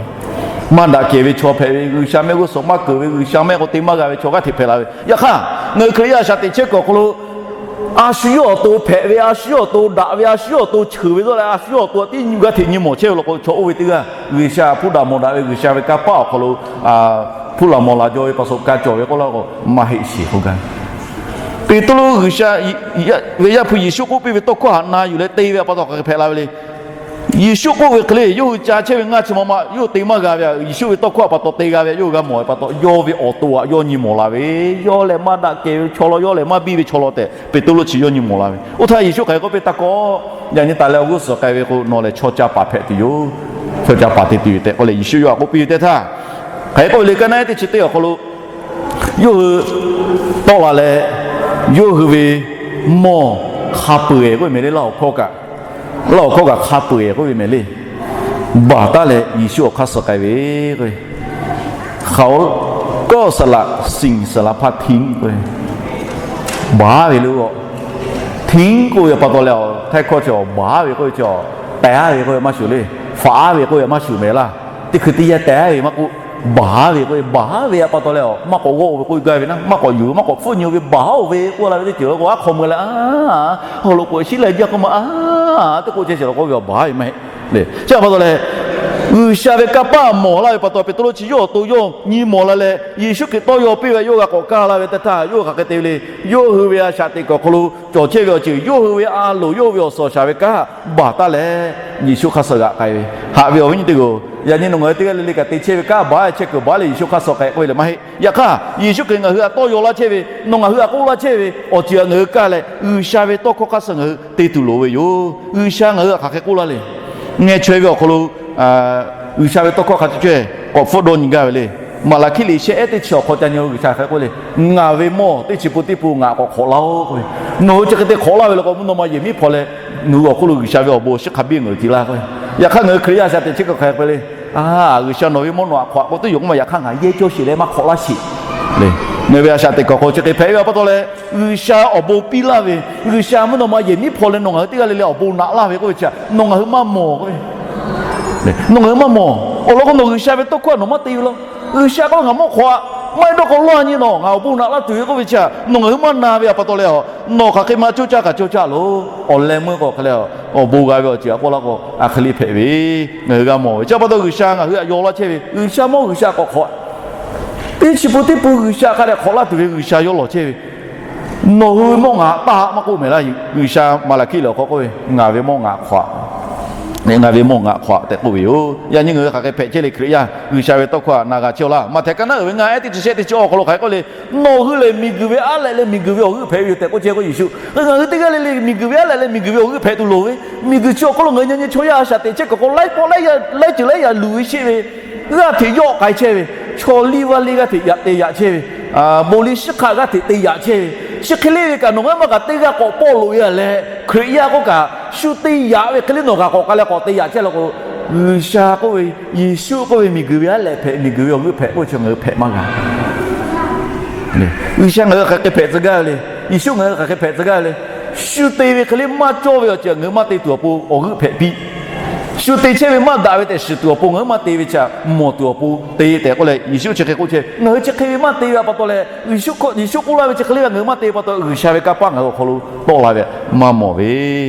Maˇ daꞈ kehˬ ve chaw hpehꞈ ve, G'uiˬsha mehˆ g'uˇ suhˍ maˇ keunˍ ve, G'uiˬsha mehˆ k'o te maˇ g'a ve chaw g'aˇ hteꞈ hpehꞈ la ve. Yaꞈ hk'aˇ, ngaˬ hui Hkriꞈ yaˇ a shaꞈ teꞈ chehˇ kuiˬ awˬ hk'aw lo, a shu yawˇ awˬ to hpehꞈ ve, a shu yawˇ awˬ to daꞈ ve, a shu yawˇ awˬ to cheuˬ ve dawˇ leh a shu yawˇ awˬ to htaꞈ tiˉ g'aˇ hteꞈ nyi mawˬ chehˇ ve law k'o, chaw oˇ ve teˇ g'aˇ G'uiˬsha hpuˇ daꞈ mawˬ daꞈ ve, G'uiˬsha ve kanˇ paˆ awˬ hk'aw lo hpuˇ laˬ mawˬ laˬ jaw ve pa shu ka cawˬ ve k'oˆ laˇ k'o, maˇ heˆ sheˍ k'oˆ gaˇ. Peˍtruˆ G'uiˬsha ve Yaˇ hpu Yeˍsuˆ k'oˆ piˇ ve tawˇ hkawˇ htaꞈ na yuˬ leh te ve htaꞈ pa taw hk'aˬ hk'e hpehꞈ la ve le. Yeˍsuˆ k'oˆ ve hk'e le, yawˇ hui ca chehˇ ve ngaˇ chi ma ma yawˇ hui te maˇ g'a ve htaꞈ, Yeˍsuˆ ve tawˇ hkawˇ htaꞈ pa taw te g'a ve htaꞈ yawˇ hui g'a mawˬ ve pa taw, yawˇ ve awˬ to htaꞈ yawˇ nyi mawˬ la ve. Yawˇ lehˬ maˇ daꞈ kehˬ ve chaw law, yawˇ lehˬ maˇ biˇ ve chaw law tehꞈ Peˍtruˆ chi yawˇ nyi mawˬ la ve. Oˇ htaˇ Yeˍsuˆ hk'aˬ hk'e k'oˆ piˇ taˇ kawˆ, yaꞈ nyi taˍ leh awˬ g'uˇ suhˍ k'ai ve k'o, nawˬ lehˬ chaw ca paˍ hpehꞈ tuˬ yoˬ. hkawˇ ca paˍ te tuˬ yoˬ tehꞈ k'oˆ leh Yeˍsuˆ yawˇ htaꞈ k'oˆ piˇ ve teˇ htaˇ, hk'aˬ hk'e k'oˆ ve le, ka naˆ ehˉ teˇ chi teˇ awˬ hk'aw lo yawˇ hui tawˆ la leh, yawˇ hui ve mawˇ hk'a peu-eˬ k'oˆ ve mehˍ le, laˇ awˬ hkawˇ kaꞈ, laˇ awˬ hkawˇ kaꞈ hk'a peu-eˬ k'oˆ ve mehˍ le. Baˬ taˉ leh Yeˍsuˆ awˬ hk'aˇ suh k'ai ve k'o, hk'aˬ, kawˇ saˍ laꞈ siˍ saˍ laꞈ hpaˇ htiˇ k'oˆ ve, baˬ ve le. Htiˇ k'oˆ ve pa taw leh, htaiˇ hkawˇ chi baˬ ve k'oˆ ve chi, teh-a ve k'oˆ ve maˇ shuˍ le, faꞈ-a ve k'oˆ ve maˇ shuˍ mehˍ laˇ. Teˇ hkui teˇ yanˇ teh-a ve maˇ k'oˆ, baˬ ve k'oˆ ve, baˬ ve pa taw leh, maˇ k'awꞈ g'awˇ-oˬ ve k'oˆ gaˇ ve naˉ, maˇ k'awꞈ yuˬ ve, maˇ k'awꞈ hpfuhˆ nyi ve, baˬ-oˬ ve k'oˆ la ve teˇ ceuˬ lo k'o, aˉ hk'aw mui leh, aˉ, haw loꞈ k'oꞈ shiˉ leh jaˇ k'oˆ ma, aˉ, teˇ k'oˆ chehˇ shiˍ law k'oˆ ve baˬ ve maˇ heˆ le. Chi pa taw leh, G'uiˬsha ve kanˇ paˆ mawˬ laˇ ve pa taw, Peˍtruˆ chi yawˇ awˬ to yawˇ nyi mawˬ la leh, Yeˍsuˆ Hkriꞈ tawˇ yaw piˇ ve yawˇ g'a k'awꞈ kaˇ la ve teˇ htaˇ, yawˇ hk'aˬ hk'e te ve le. Yawˇ hui ve a shaꞈ teꞈ kuiˬ awˬ hk'aw lo cawˬ chehˇ ve awˬ ceuˬ, yawˇ hui ve a loˍ, yawˇ hui ve awˬ suhˍ awˬ shaˍ ve kanˉ baˬ taˉ leh, Yeˍsuˆ hk'aˇ suh g'aꞈ k'ai ve, haꞈ ve awˬ viˉ nyi teˇ g'aˇ-oˬ, yaꞈ nyi nawˬ ngaˬ hui teˇ g'aˇ le le kaꞈ te chehˇ ve kanˉ baˬ chehˇ kuiˬ baˬ leh Yeˍsuˆ hk'aˇ suh k'ai k'oˆ ve le maˇ heˆ. Yaꞈ hk'aˇ, Yeˍsuˆ Hkriꞈ ngaˬ hui htaꞈ tawˇ yaw laˇ chehˇ ve, nawˬ ngaˬ hui htaꞈ k'oˆ laˇ chehˇ ve awˬ ceuˬ htaꞈ ngaˬ hui kaˇ leh, G'uiˬsha ve tawˇ hkawˇ hk'aˇ suh ngaˬ hui te tuˬ loˍ ve yoˬ. G'uiˬsha ngaˬ hui htaꞈ hk'aˬ hk'e k'oˆ laˇ le. Ngeh chaweh ve awˬ hk'aw lo, G'uiˬsha ve tawˇ hkawˇ hk'a cawˇ caweh k'awꞈ hpfuhˆ dawˇ nyi gaˇ ve le. Maˍlaˍhkiˆ liꞈ shehˆ ehˉ teˇ chi awˬ hk'aw ca nyi G'uiˬsha hk'aˬ hk'e k'oˆ le, Ngaˬ ve mawˇ teˇ chi pun teˇ pun ngaˬ k'awꞈ hk'awꞈ laˇ-oˆ k'oˆ ve. Nawˬ hui chi hk'e te hk'awꞈ laˇ ve law k'o, mvuhˇ naw ma yehˬ miˉ hpaw leh, nawˬ hui awˬ hk'oˆ lo G'uiˬsha ve awˬ bon shiˉ hk'a biˇ ngaˬ hui te laˇ k'oˆ ve. Yaꞈ hk'aˇ, ngaˬ hui Hkriꞈ yaˇ a shaꞈ teꞈ chehˇ kuiˬ hk'aˬ hk'e k'oˆ le, Aˬ, G'uiˬsha nawˬ ve mawˇ nawˬ htaꞈ hk'awꞈ k'o teˇ yonˍ k'oˆ ma, yaꞈ hk'aˇ ngaˬ yehˇ cawˇ sheˍ leh maˇ hk'awꞈ laˇ sheˍ le. Ngaˬ hui ve a shaꞈ teꞈ kuiˬ awˬ hk'aw chi hk'e hpehꞈ ve pa taw leh, G'uiˬsha awˬ bon piˇ laˇ ve, G'uiˬsha mvuhˇ naw ma yehˬ miˉ hpaw leh nawˬ ngaˬ hui teˇ g'aˇ le le awˬ bon naꞈ laˇ ve k'oˆ ve chi htaꞈ nawˬ ngaˬ hui maˇ mawˬ k'o, nawˬ ngaˬ hui maˇ mawˬ. Awˬ lawn k'o, nawˬ G'uiˬsha ve tawˇ hkawˇ htaꞈ nawˬ maˇ te ve law. G'uiˬsha k'oˆ ve, Ngaˬ mawˇ hk'awꞈ-a, maˇ heˆ dawˇ k'o lawˇ nyi nawˬ ngaˬ awˬ bon naꞈ laˇ tuˬ ve k'oˆ ve chi htaꞈ nawˬ ngaˬ hui maˇ na ve pa taw leh, nawˬ hk'aˬ hk'e maˇ cawˇ caˇ kaꞈ cawˇ caˇ loˬ. Awˬ leh meuˇ k'o hk'e leh, awˬ bon g'a ve awˬ ceuˬ a k'oˆ laˇ k'o, a hk'e le hpehꞈ ve ngaˬ hui g'a mawˬ ve. Chi pa taw G'uiˬsha ngaˬ hui htaꞈ yaw laˇ chehˇ ve, G'uiˬsha mawˇ G'uiˬsha k'awꞈ hk'awꞈ teˇ chi pun teˇ pun G'uiˬsha hk'a dehꞈ hk'awꞈ laˇ tuˬ ve G'uiˬsha yawˇ lawˬ chehˇ ve. Nawˬ hui ve mawˇ ngaˬ taˇ maˇ k'oˆ mehˍ laˇ. G'uiˬsha Maˍlaˍhkiˆ lehˬ awˬ hk'aw k'oˆ ve, Ngaˬ ve mawˇ ngaˬ hk'awꞈ, ngaˬ ve mawˇ ngaˬ hk'awꞈ tehꞈ k'oˆ ve yoˬ. Yaꞈ nyi ngaˬ hui hk'aˬ hk'e hpehꞈ chehˇ le, Hkriꞈ yaˇ G'uiˬsha ve tawˇ hkawˇ htaꞈ na g'a chehˇ-aw laˇ. Maꞈhtehˍ ka naˉ uiˍ ve ngaˇ ehˉ teˇ chi shehˆ teˇ chi awˬ hk'aw lo hk'aˬ hk'e k'oˆ le, Nawˬ hui lehˬ miˬguiˬ ve aˉ lehꞈ leh miˬguiˬ ve awˬ g'euˆ hpehꞈ ve yoˬ tehꞈ k'oˆ chehˇ k'o, Yeˍsuˆ ngaˬ hui teˇ g'aˇ le le miˬguiˬ ve aˉ lehꞈ leh miˬguiˬ ve awˬ g'euˆ hpehꞈ tuˬ loˍ ve, miˬguiˬ chi awˬ hk'aw lo ngaˬ hui nyi nyi chaw yaˇ a shaꞈ teꞈ chehˇ kuiˬ k'o, laiˉ pawˆ laiˉ ceuˬ laiˉ yaꞈ luˬ ve sheˆ ve, g'aˇ hteꞈ yawˆ k'ai chehˇ ve, chaw liˇ vaˇ liˇ g'aˇ hteꞈ yaꞈ te yaꞈ chehˇ ve, bon liˇ shiˉ hk'aˆ g'aˇ hteꞈ te yaꞈ chehˇ ve, chi hk'e le ve kaꞈ nawˬ ngaˬ hui maˇ kaꞈ teˇ g'aˇ k'awꞈ pawˆ loꞈ e a leh, Hkriꞈ yaˇ k'oˆ kaꞈ shu te yaꞈ ve hk'e le nawˬ kaꞈ k'awꞈ k'ai leh k'awꞈ te yaꞈ chehˇ law k'o, G'uiˬsha k'oˆ ve, Yeˍsuˆ k'oˆ ve miˬguiˬ ve aˉ lehꞈ hpehꞈ, miˬguiˬ ve awˬ g'euˆ hpehꞈ k'oˆ ve chi ngaˬ hui hpehꞈ maˇ g'a G'uiˬsha ngaˬ hui hk'aˬ hk'e hpehꞈ tcuh gaˇ ve le. Yeˍsuˆ ngaˬ hui hk'aˬ hk'e hpehꞈ tcuh gaˇ ve le. Shu te ve hk'e le maˇ cawˇ ve awˬ ceuˬ ngaˬ hui maˇ te tuˬ awˬ pon awˬ g'euˆ hpehꞈ piˇ. Shu te chehˇ ve maˇ daꞈ ve tehꞈ shiˍ tuˬ awˬ pon ngaˬ hui maˇ te ve chi htaꞈ mawˬ tuˬ awˬ pon te tehꞈ k'oˆ leh, Yeˍsuˆ chi hk'e k'oˆ chehˇ. Ngaˬ hui chi hk'e ve maˇ te ve pa taw leh, Yeˍsuˆ k'oˆ laˇ ve chi hk'e le ve ngaˬ hui maˇ te ve pa taw, G'uiˬsha ve kanˇ paˆ ngaˬ hui awˬ hk'aw lo tawˆ la ve maˇ mawˬ ve.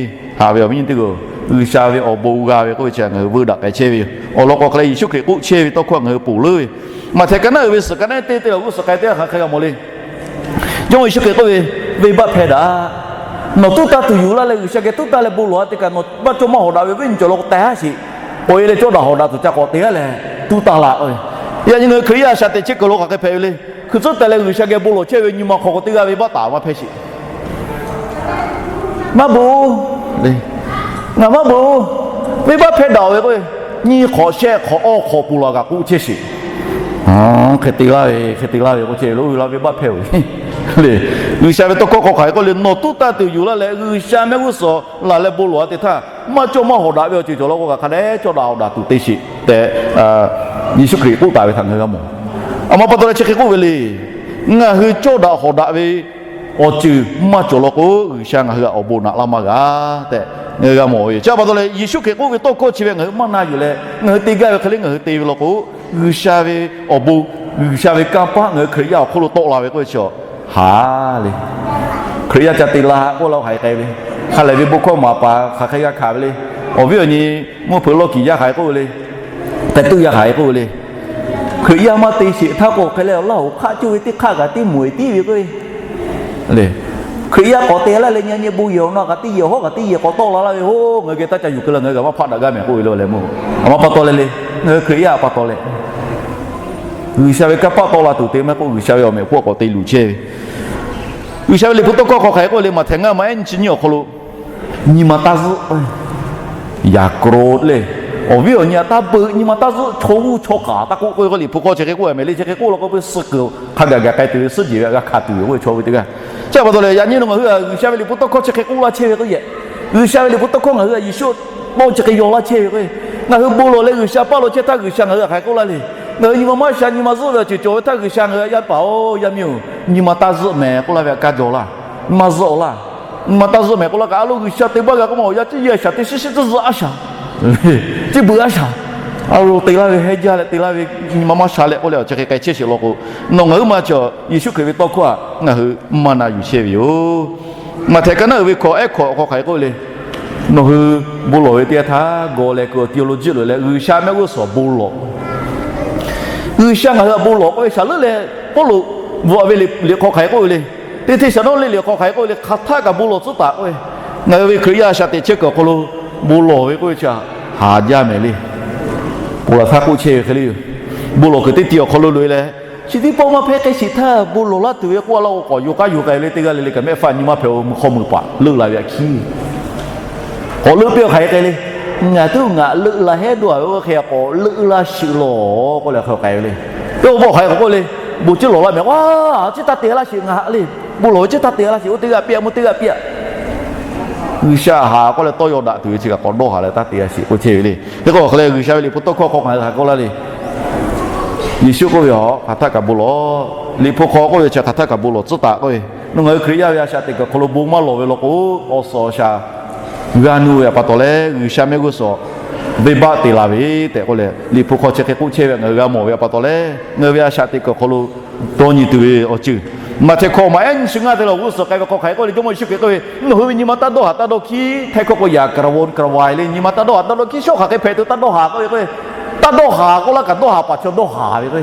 Haꞈ ve awˬ viˉ nyi teˇ g'aˇ, G'uiˬsha ve awˬ bon g'a ve k'oˆ ve chi htaꞈ ngaˬ hui veuˇ daꞈ k'ai chehˇ ve yoˬ. Awˬ lawn k'o hk'a leh Yeˍsuˆ Hkriꞈ k'oˆ chehˇ ve tawˇ hkawˇ ngaˬ hui ponˬ leuˉ ve, Maꞈhtehˍ ka naˉ uiˍ ve suhˍ ka naˉ teˇ teˇ laˬ g'uˇ suhˍ k'ai teˇ g'aˇ hk'aˬ hk'e g'a mawˬ le. Jawˇmawˇ Yeˍsuˆ Hkriꞈ k'oˆ ve, Venˇbaˆ hpehˇ daꞈ. Nawˬ tuˉ tanˇ tuˬ yuˬ laˇ leh G'uiˬsha geh tuˉ tanˇ leh bon lawˬ-a teˇ kaꞈ nawˬ maˇ cawˇ maˇ hawˍ daꞈ ve awˬ viˉ nyi cawˬ law k'o, teh-a sheˍ. K'awꞈ e leh cawˇ daꞈ hawˍ daꞈ tuˬ ca k'awꞈ te-a leh tuˉ tanˇ laˇ k'o ve. Yaꞈ nyi ngaˬ hui Hkriꞈ yaˇ a shaꞈ teꞈ chehˇ kuiˬ lo hk'aˬ hk'e hpehꞈ ve le. Hkui tcuhˉ tehꞈ leh G'uiˬsha geh bon lawˬ chehˇ ve nyi ma hk'aw k'o teˇ g'aˇ venˇbaˆ taˍ maˇ hpehˇ sheˍ. Maˇ bon, ngaˬ maˇ bon, venˇbaˆ hpehˇ daꞈ ve k'o, nyiˇ hk'awꞈ shehˆ hk'awꞈ awˇ hk'awꞈ pon laˬ kaꞈ k'oˆ chehˇ sheˍ. Hk'e te laˇ ve, hk'e te laˇ ve k'oˆ chehˇ ve lo, oˇ ve laˇ venˇbaˆ hpehˇ-oˬ ve le. G'uiˬsha ve tawˇ hkawˇ hk'aˬ hk'e k'oˆ le, Nawˬ tuˉ tanˇ tuˬ yuˬ laˇ leh G'uiˬsha mehˆ g'uˇ suhˍ laˬ leh bon lawˬ-a teˇ htaˇ, maˇ cawˇ maˇ hawˍ daꞈ ve awˬ ceuˬ cawˬ law k'o, hk'aˬ hk'a dehꞈ cawˇ daꞈ hawˍ daꞈ tuˬ te sheˍ tehꞈ, Yeˍsuˆ Hkriꞈ k'oˆ taˍ ve htaꞈ ngaˬ hui g'a mawˬ. Aˬ ma pa taw leh chi hk'e k'oˆ ve le. Ngaˬ hui cawˇ daꞈ hawˍ daꞈ ve awˬ ceuˬ maˇ cawˬ law k'o, G'uiˬsha ngaˬ hui htaꞈ awˬ bon naꞈ laˇ maˇ g'a tehꞈ ngaˬ hui g'a mawˬ ve yoˬ. Chi pa taw leh Yeˍsuˆ Hkriꞈ k'oˆ ve tawˇ hkawˇ chi ve ngaˬ hui maˇ na yuˬ leh, ngaˬ hui te gaˇ ve hk'e le ngaˬ hui te ve law k'o, G'uiˬsha ve awˬ bon, G'uiˬsha ve kanˇ paˆ ngaˬ hui Hkriꞈ yaˇ awˬ hk'oˆ lo tawˆ la ve k'oˆ ve chi hk'aˬ le. Hkriꞈ yaˇ ca te la k'oˆ la hk'aˬ hk'e k'ai ve, hk'a lehˬ ve bon hkawˇ maˍ paˍ hk'aˬ hk'e g'a hkanˍ ve le. Awˬ viˉ awˬ nyi mvuhˇ hpeuꞈ lawˇ kiˍ yaˇ hk'aˬ hk'e k'oˆ ve le. K'ai tuˆ yaˇ hk'aˬ hk'e k'oˆ ve le. Hkriꞈ yaˇ maˇ te sheˍ htaˇ k'o hk'e leh awˬ laˇ awˬ hk'aˆ coˇ ve teˇ hk'aˆ kaꞈ teˇ mawˬ e tiˉ ve k'o, Hkriꞈ yaˇ k'awꞈ te laˇ leh nyi nyi bon yehˬ awˬ na kaꞈ teˇ yehˬ hawˉ kaꞈ teˇ yehˬ k'awꞈ tawˆ la laˇ ve, Oˇ, ngaˬ hui geh taˇ ca yuˬ keu la, ngaˬ hui kaꞈ maˇ hpaˆ daꞈ gaˇ mehˍ k'oˆ ve le leh meuˇ. Aˬ ma pa taw leh le, ngaˬ hui Hkriꞈ yaˇ pa taw leh, G'uiˬsha ve kanˇ paˆ tawˆ la tuˬ te maˇ k'oˆ, G'uiˬsha ve awˬ mehˍ hpfuhˇ k'awꞈ te luˬ chehˇ ve. G'uiˬsha ve liꞈ hpu tawˇ hkawˇ hk'aˬ hk'e k'oˆ le, Maꞈhtehˍ ngaˇ ma ehˉ nyi chi nyiˇ awˬ hk'aw lo, nyi ma taˇ zuhˆ, yaꞈ k'aw le, Awˬ viˉ awˬ nyi htaꞈ taˇ beuꞈ, nyi ma taˇ zuhˆ, chaw g'uˇ chaw k'aˍ taˇ k'oˆ k'oˆ ve k'o, Liꞈ hpu hk'aw chi hk'e k'oˆ ve meh le. Chi hk'e k'oˆ law k'o, peu suh kuiˬ hk'a gaˬ gaˬ k'ai tuˬ ve suhˉ jehˬ ve g'a hkanˍ tuˬ ve k'oˆ ve chaw ve teˇ g'aˇ. Chi pa taw leh yaꞈ nyi nawˬ ngaˬ hui G'uiˬsha ve liꞈ hpu tawˇ hkawˇ chi hk'e k'oˆ laˇ chehˇ ve k'o yehˬ, G'uiˬsha ve liꞈ hpu tawˇ hkawˇ ngaˬ hui htaꞈ Yeˍsuˆ tawˇ chi hk'e yaw laˇ chehˇ ve k'o, ngaˬ hui bon lawˬ leh G'uiˬsha paˇ lo chehˇ htaˇ G'uiˬsha ngaˬ hui htaꞈ hk'aˬ hk'e k'oˆ laˇ le. Ngaˬ hui nyi ma maˇ sha, nyi ma zuhˆ ve awˬ ceuˬ cawˬ ve htaˇ G'uiˬsha ngaˬ hui htaꞈ, Yaˇ paˍ-oˬ, yaˇ miˇ-oˬ, nyi ma taˇ zuhˆ mehˍ k'oˆ laˇ ve htaꞈ kaˇ jaw laˇ. Nyi ma zuhˆ-oˬ laˇ. Nyi ma taˇ zuhˆ mehˍ k'oˆ laˇ kaꞈ, a lo G'uiˬsha te baˇ g'a k'oˆ ma awˬ yaˇ ciˉ yehˇ a shaˍ teˇ shiˉ shiˉ tcuhˇ zuhˆ a shaˍ, ciˉ beuꞈ a shaˍ, a lo te laˇ ve hehnˇ jaˇ leh te laˇ ve, nyi ma maˇ sha leh k'oˆ leh awˬ chi hk'e k'ai chehˇ sheˍ law k'o, nawˬ ngaˬ hui ma chi Yeˍsuˆ Hkriꞈ ve tawˇ hkawˇ htaꞈ ngaˬ hui maˇ na yuˬ chehˇ ve yoˬ. Maꞈhtehˍ ka naˉ uiˍ ve hkawꞈ ehˉ hkawꞈ hk'aw hk'aˬ hk'e k'oˆ ve le. Nawˬ hui bon lawˬ ve teˇ yanˇ htaˇ gawˬ leh kuiˬ awˬ tiˍ lo jiˆ loꞈ leh G'uiˬsha mehˆ g'uˇ suhˍ bon lawˬ. G'uiˬsha ngaˬ hui htaꞈ bon lawˬ k'oˆ ve shaˍ leuˉ leh, Pawˇluꞈ bvuhꞈ ve liꞈ hk'aw hk'aˬ hk'e k'oˆ ve le. Teˇ hteˇ shaˍ nawˉ le liꞈ hk'aw hk'aˬ hk'e k'oˆ ve le, hk'aˬ htaˆ kaꞈ bon lawˬ tcuhˉ taˍ k'oˆ ve. Ngaˬ hui ve Hkriꞈ yaˇ shaꞈ teꞈ chehˇ kuiˬ awˬ hk'aw lo bon lawˬ ve k'oˆ ve chi haˍ jaˇ mehˍ le. Ponˬ laˬ htaˇ k'oˆ chehˇ ve hk'e le yoˬ. Bon lawˬ kuiˬ teˇ tiꞈ awˬ hk'aw lo loꞈ e leh, chi teˇ pawˆ maˇ hpehˇ k'ai sheˍ htaˇ bon lawˬ laˇ tuˬ ve k'oˆ a laˇ k'o, k'awꞈ yuˬ k'aˉ yuˬ k'ai ve le. Teˇ g'aˇ le le kaꞈ mehˆ hpaˇ nyi maˇ hpehꞈ-o, mvuhˇ hk'aw meuˍ paˍ leuˆ la ve aꞈ hkiˉ k'awꞈ leuˆ piˇ-a hk'aˬ hk'e k'ai le. Ngaˬ tuˉ ngaˬ leuˆ la hehˉ dawˇ a ve oˇ hk'e k'awꞈ leuˆ laˇ sheˍ lawˬ k'oˆ leh hk'e k'ai ve le. Teˇ k'o bawˆ hk'aˬ hk'e k'oˆ le. Bon ciˉ lawˬ laˇ mehˍ k'o, a ciˉ taˇ te laˇ sheˍ ngaˬ le. Bon lawˬ ve ciˉ taˇ te laˇ sheˍ, oˇ teˇ g'aˇ piˇ-a, mvuhˇ teˇ g'aˇ piˇ-a. G'uiˬsha haˍ k'oˆ leh tawˇ yaw daꞈ tuˬ ve chi kaꞈ k'awꞈ dawˇ haˍ leh taˇ te g'a sheˍ k'oˆ chehˇ ve le. Hk'e k'o hk'e leh G'uiˬsha ve liꞈ hpu tawˇ hkawˇ hk'aw ngaˬ hui hk'aˬ hk'e k'oˆ laˇ le. Yeˍsuˆ k'oˆ ve, Aˬ, hk'aˬ htaˆ kaꞈ bon lawˬ. Liꞈ hpu hk'aw k'oˆ ve chi hk'aˬ htaˆ kaꞈ bon lawˬ tcuhˉ taˍ k'oˆ ve. Nawˬ ngaˬ hui Hkriꞈ yaˇ ve a shaꞈ teꞈ kuiˬ awˬ hk'aw lo bon maˇ lawˬ ve law k'o, awˬ suhˍ awˬ shaˍ g'a nu ve pa taw leh G'uiˬsha mehˆ g'uˇ suhˍ venˇbaˆ te la ve tehꞈ k'oˆ leh, Liꞈ hpu hk'aw chi hk'e k'oˆ chehˇ ve ngaˬ hui g'a mawˬ ve pa taw leh, ngaˬ hui ve a shaꞈ teꞈ kuiˬ awˬ hk'aw lo dawˇ nyi tuˬ ve awˬ ceuˬ. Maꞈhtehˍ hkawꞈ maꞈ ehˉ nyi chi ngaˇ te leh awˬ g'uˇ suhˍ k'ai ve hk'aw hk'aˬ hk'e k'oˆ le, Jawˇmawˇ Yeˍsuˆ Hkriꞈ k'oˆ ve, Nawˬ hui ve nyi ma taˇ dawˇ haˍ taˇ dawˇ hkiˉ. Htaiˇ hkawˇ k'o yaꞈ k'aˍ ra won k'aˍ ra wai le, nyi ma taˇ dawˇ haˍ taˇ dawˇ hkiˉ. Shawˉ hk'aˬ hk'e hpehꞈ tuˬ taˇ dawˇ haˍ k'oˆ ve k'o, taˇ dawˇ haˍ k'oˆ laˇ kaꞈ dawˇ haˍ paˍ chaw dawˇ haˍ ve k'o,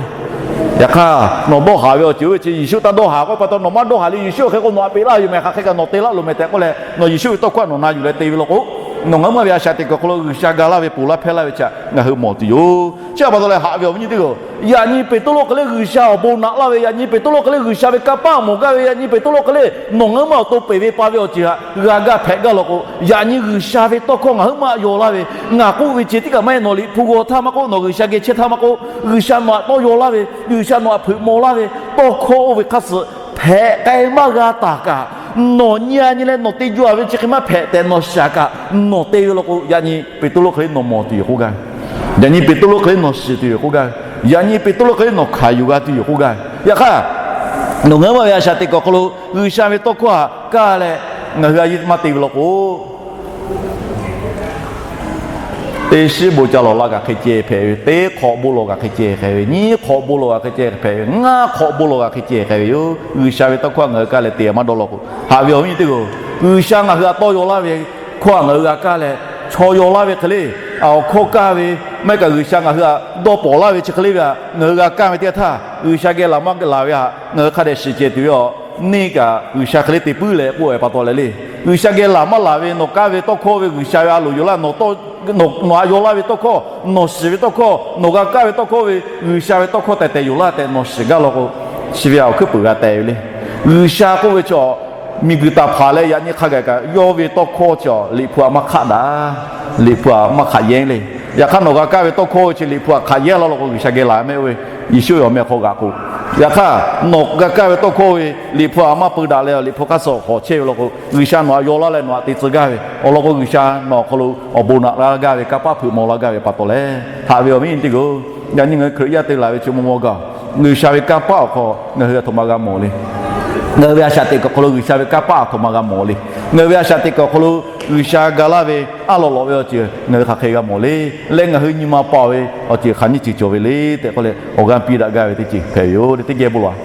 yaꞈ hk'aˇ nawˬ dawˇ haˍ ve awˬ ceuˬ oˇ ve chi Yeˍsuˆ taˇ dawˇ haˍ k'oˆ ve pa taw nawˬ maˇ dawˇ haˍ le. Yeˍsuˆ hk'e k'o nawˬ htaꞈ peꞈ laˇ yoˬ mehˍ, hk'aˬ hk'e kaꞈ nawˬ te laˇ loˬ mehˍ tehꞈ k'oˆ leh, nawˬ Yeˍsuˆ ve tawˇ hkawˇ nawˬ na yuˬ leh te ve law k'o, nawˬ ngaˬ hui ma ve a shaꞈ teꞈ kuiˬ awˬ hk'aw lo G'uiˬsha ga laˇ ve ponˬ laˇ hpehˇ laˇ ve chi ngaˬ hui mawˬ tuˬ yoˬ. Chi pa taw leh haꞈ ve awˬ viˉ nyi teˇ hpaˍ-oˬ, yaꞈ nyi Peˍtruˆ hk'e le G'uiˬsha awˬ bon naꞈ laˇ ve, yaꞈ nyi Peˍtruˆ hk'e le G'uiˬsha ve kanˇ paˆ mawˬ gaˇ ve, yaꞈ nyi Peˍtruˆ hk'e le nawˬ ngaˬ hui ma awˬ to peˬ ve pa ve awˬ ceuˬ htaꞈ g'a gaˇ hpehꞈ gaˇ law k'o, yaꞈ nyi G'uiˬsha ve tawˇ hkawˇ ngaˬ hui ma yaw laˇ ve, ngaˬ k'oˆ ve ceh tiˉ kaꞈ maˇ heˆ. Nawˬ Liꞈ hpu g'aw htaˇ maˇ k'oˆ, nawˬ G'uiˬsha geh chehˇ htaˇ maˇ k'oˆ, G'uiˬsha nawˬ htaꞈ tawˇ yaw laˇ ve, G'uiˬsha nawˬ htaꞈ hpeuꞈ maw laˇ ve tawˇ hkawˇ oˇ ve hk'aˇ suh hpehꞈ k'ai maˇ g'a taˍ kaꞈ, nawˬ nyi a nyi leh nawˬ te jaw ve chi hk'e maˇ hpehꞈ tehꞈ nawˬ shaˍ kaꞈ, nawˬ te ve law k'o, yaꞈ nyi Peˍtruˆ hk'e le nawˬ mawˬ tuˬ yoˬ k'oˆ gaˇ ve, yaꞈ nyi Peˍtruˆ hk'e le nawˬ shiˍ tuˬ yoˬ k'oˆ gaˇ ve, yaꞈ nyi Peˍtruˆ hk'e le nawˬ hkanˍ yuˬ g'a tuˬ yoˬ k'oˆ gaˇ ve. Yaꞈ hk'aˇ, nawˬ ngaˬ hui ma ve a shaꞈ teꞈ kuiˬ awˬ hk'aw lo G'uiˬsha ve tawˇ hkawˇ htaꞈ kaˇ leh ngaˬ hui a yeˇ maˇ te ve law k'o, teˇ shiˉ bon ca lawˬ la kaꞈ hk'e ceh hpehꞈ ve, teˇ hk'awꞈ bon lawˬ kaꞈ hk'e ceh hpehꞈ ve, nyiˇ hk'awꞈ bon lawˬ kaꞈ hk'e ceh hpehꞈ ve, ngaˇ hk'awꞈ bon lawˬ kaꞈ hk'e ceh hpehꞈ ve yoˬ. G'uiˬsha ve tawˇ hkawˇ htaꞈ ngaˬ hui kaˇ leh te maˇ dawˇ law k'o, haꞈ ve awˬ viˉ nyi teˇ hpaˍ-oˬ, G'uiˬsha ngaˬ hui htaꞈ tawˇ yaw laˇ ve hkawˇ htaꞈ ngaˬ hui g'a kaˇ leh, chaw yaw laˇ ve hk'e le, awˬ hkawˇ kaˇ ve, maˇ heˆ kaꞈ G'uiˬsha ngaˬ hui htaꞈ dawˇ pawnˍ laˇ ve chi hk'e le ve htaꞈ ngaˬ hui g'a kaˇ ve teˇ yanˇ htaˇ, G'uiˬsha geh laˬ maˇ laˬ ve htaꞈ ngaˬ hui hk'a dehꞈ shiˍ ceh tuˬ ve aˬ, neˇ kaꞈ G'uiˬsha hk'e le te puiˉ leh k'oˆ ve pa taw leh le. G'uiˬsha geh laˬ maˇ laˬ ve nawˬ kaˇ ve tawˇ hkawˇ ve G'uiˬsha ve a loˍ yoˬ laˇ, nawˬ htaꞈ yaw laˇ ve tawˇ hkawˇ, nawˬ shiˍ ve tawˇ hkawˇ, nawˬ g'a kaˇ ve tawˇ hkawˇ ve G'uiˬsha ve tawˇ hkawˇ tehˬ tehˬ yoˬ laˇ tehꞈ nawˬ shiˍ gaˇ law k'o, chi ve awˬ hkuiˉ puiˍ g'a teh ve le. G'uiˬsha k'oˆ ve chaw miˬguiˬ taˍ hpaˍ leh yaꞈ nyi hk'a gaˬ kaꞈ yawˇ ve tawˇ hkawˇ chi Liꞈ hpu htaꞈ maˇ hk'aˆ daꞈ, Liꞈ hpu htaꞈ maˇ hk'aꞈ yehˇ le. Yaꞈ hk'aˇ nawˬ g'a kaˇ ve tawˇ hkawˇ ve chi Liꞈ hpu htaꞈ hk'aꞈ yehˇ laˇ law k'o, G'uiˬsha geh laˬ mehˆ oˇ ve Yeˍsuˆ ve awˬ meh hk'aw g'aꞈ k'o, yaꞈ hk'aˇ nawˬ g'a kaˇ ve tawˇ hkawˇ ve Liꞈ hpu htaꞈ maˇ peu daꞈ leh Liꞈ hpu hk'aˇ suh hawˍ chehˇ ve law k'o, G'uiˬsha nawˬ htaꞈ yaw laˇ leh nawˬ htaꞈ te tcuh gaˇ ve awˬ lawn k'o, G'uiˬsha nawˬ awˬ hk'aw lo awˬ bon naꞈ laˇ gaˇ ve, kanˇ paˆ hpeuꞈ maw laˇ gaˇ ve pa taw leh, haꞈ ve awˬ viˉ nyi teˇ hpaˍ-oˬ, yaꞈ nyi ngaˬ hui Hkriꞈ yaˇ te laˬ ve chi maw maw gaˬ, G'uiˬsha ve kanˇ paˆ awˬ hk'aw ngaˬ hui a htoꞈ ma g'a mawˬ le. Ngaˬ hui ve a shaꞈ teꞈ kuiˬ awˬ hk'aw lo G'uiˬsha ve kanˇ paˆ a htoꞈ ma g'a mawˬ le. Ngaˬ hui ve a shaꞈ teꞈ kuiˬ awˬ hk'aw lo G'uiˬsha ga laˇ ve a lawꞈ lawꞈ ve awˬ ceuˬ ngaˬ hui hk'aˬ hk'e g'a mawˬ le. Leh ngaˬ hui nyi ma paˍ ve awˬ ceuˬ hk'aˬ nyiˇ ceuˬ cawˬ ve le tehꞈ k'oˆ leh, awˬ g'aˇ piˇ daꞈ gaˇ ve teˇ ceuˬ hpehꞈ ve yoˬ le. Teˇ geh bon lawˬ.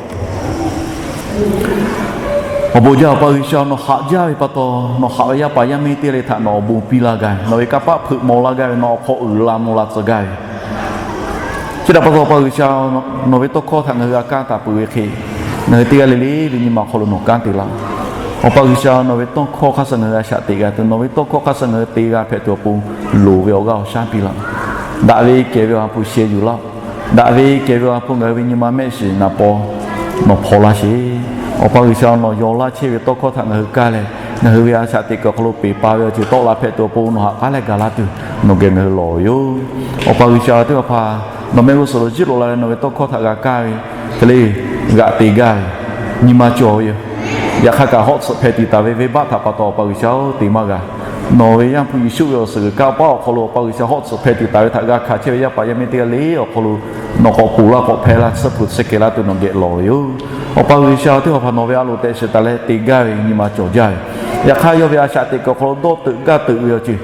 Awˬ bon jaˇ, Awˬ pa G'uiˬsha, nawˬ haꞈ jaˇ ve pa taw, nawˬ haꞈ ve yaˇ paˍ yaˇ miˇ teˇ g'aˇ le htaꞈ nawˬ awˬ bon piˇ laˇ gaˇ ve, nawˬ ve kanˇ paˆ hpeuꞈ maw laˇ gaˇ ve, nawˬ awˬ hk'aw uiˍ la mvuh la tcuh gaˇ ve chi htaꞈ pa taw, Awˬ pa G'uiˬsha, nawˬ ve tawˇ hkawˇ htaꞈ ngaˬ hui g'a kanˇ taˍ peuˬ ve hk'e, ngaˬ hui teˇ g'aˇ le le ve nyi ma awˬ hk'aw lo nawˬ kanˉ te laˇ. Awˬ pa G'uiˬsha, nawˬ ve tawˇ hkawˇ hk'aˇ suh ngaˬ hui a shaꞈ teꞈ g'a tuˬ, nawˬ ve tawˇ hkawˇ hk'aˇ suh ngaˬ hui te g'a hpehꞈ tuˬ awˬ pon loˍ ve awˬ g'aˇ awˬ shaˉ piˇ laˇ. Daꞈ ve kehˬ ve awˬ ha hpu sheh yuˬ laˇ. Daꞈ ve kehˬ ve awˬ ha hpu ngaˬ hui ve nyi ma mehˆ shiˍ naˍ paw nawˬ hpaw laˇ sheˍ. Awˬ pa G'uiˬsha, nawˬ yaw laˇ chehˇ ve tawˇ hkawˇ htaꞈ ngaˬ hui kaˇ leh, Ngaˬ hui ve a shaꞈ teꞈ kuiˬ awˬ hk'aw lo peˬ pa ve awˬ ceuˬ tawˆ la hpehꞈ tuˬ awˬ pon nawˬ haꞈ k'aˉ leh gaˬ laˇ tuˬ nawˬ geh ngaˬ hui lawˬ ve yoˬ. Awˬ pa G'uiˬsha teˇ hpaˍ, nawˬ mehˆ g'uˇ suhˍ lo jiˇ loꞈ la leh nawˬ ve tawˇ hkawˇ htaꞈ g'a kaˇ ve hk'e le, g'aꞈ te gaˇ ve nyi ma cawˬ ve yoˬ. Yaꞈ hk'aˇ kaꞈ hawˆ tsuhꞈ hpeh tiꞈ taˍ ve venˇbaˆ htaꞈ pa taw Awˬ pa G'uiˬsha-oˬ, te maˇ g'a. Nawˬ ve Yaˇ hpu Yeˍsuˆ ve awˬ suhˍ g'uiˬ kaˇ paˉ awˬ hk'aw lo Awˬ pa G'uiˬsha hawˆ tsuhꞈ hpeh tiꞈ taˍ ve htaꞈ g'a hkanˍ chehˇ ve yaˇ paˍ yaˇ miˇ teˇ g'aˇ le awˬ hk'aw lo nawˬ k'awꞈ ponˬ laˇ k'awꞈ hpehˇ laˇ tsuhˇ hpu tsuhˇ kehˬ laˇ tuˬ nawˬ geh lawˬ ve yoˬ. Awˬ pa G'uiˬsha teˇ hpaˍ, nawˬ ve a loˍ tehꞈ shiˍ taˍ leh te gaˇ ve nyi ma cawˬ jaˇ ve, yaꞈ hk'aˇ yawˇ ve a shaꞈ teꞈ kuiˬ awˬ hk'aw lo dawˇ teuꞈ gaˇ teuꞈ ve awˬ ceuˬ,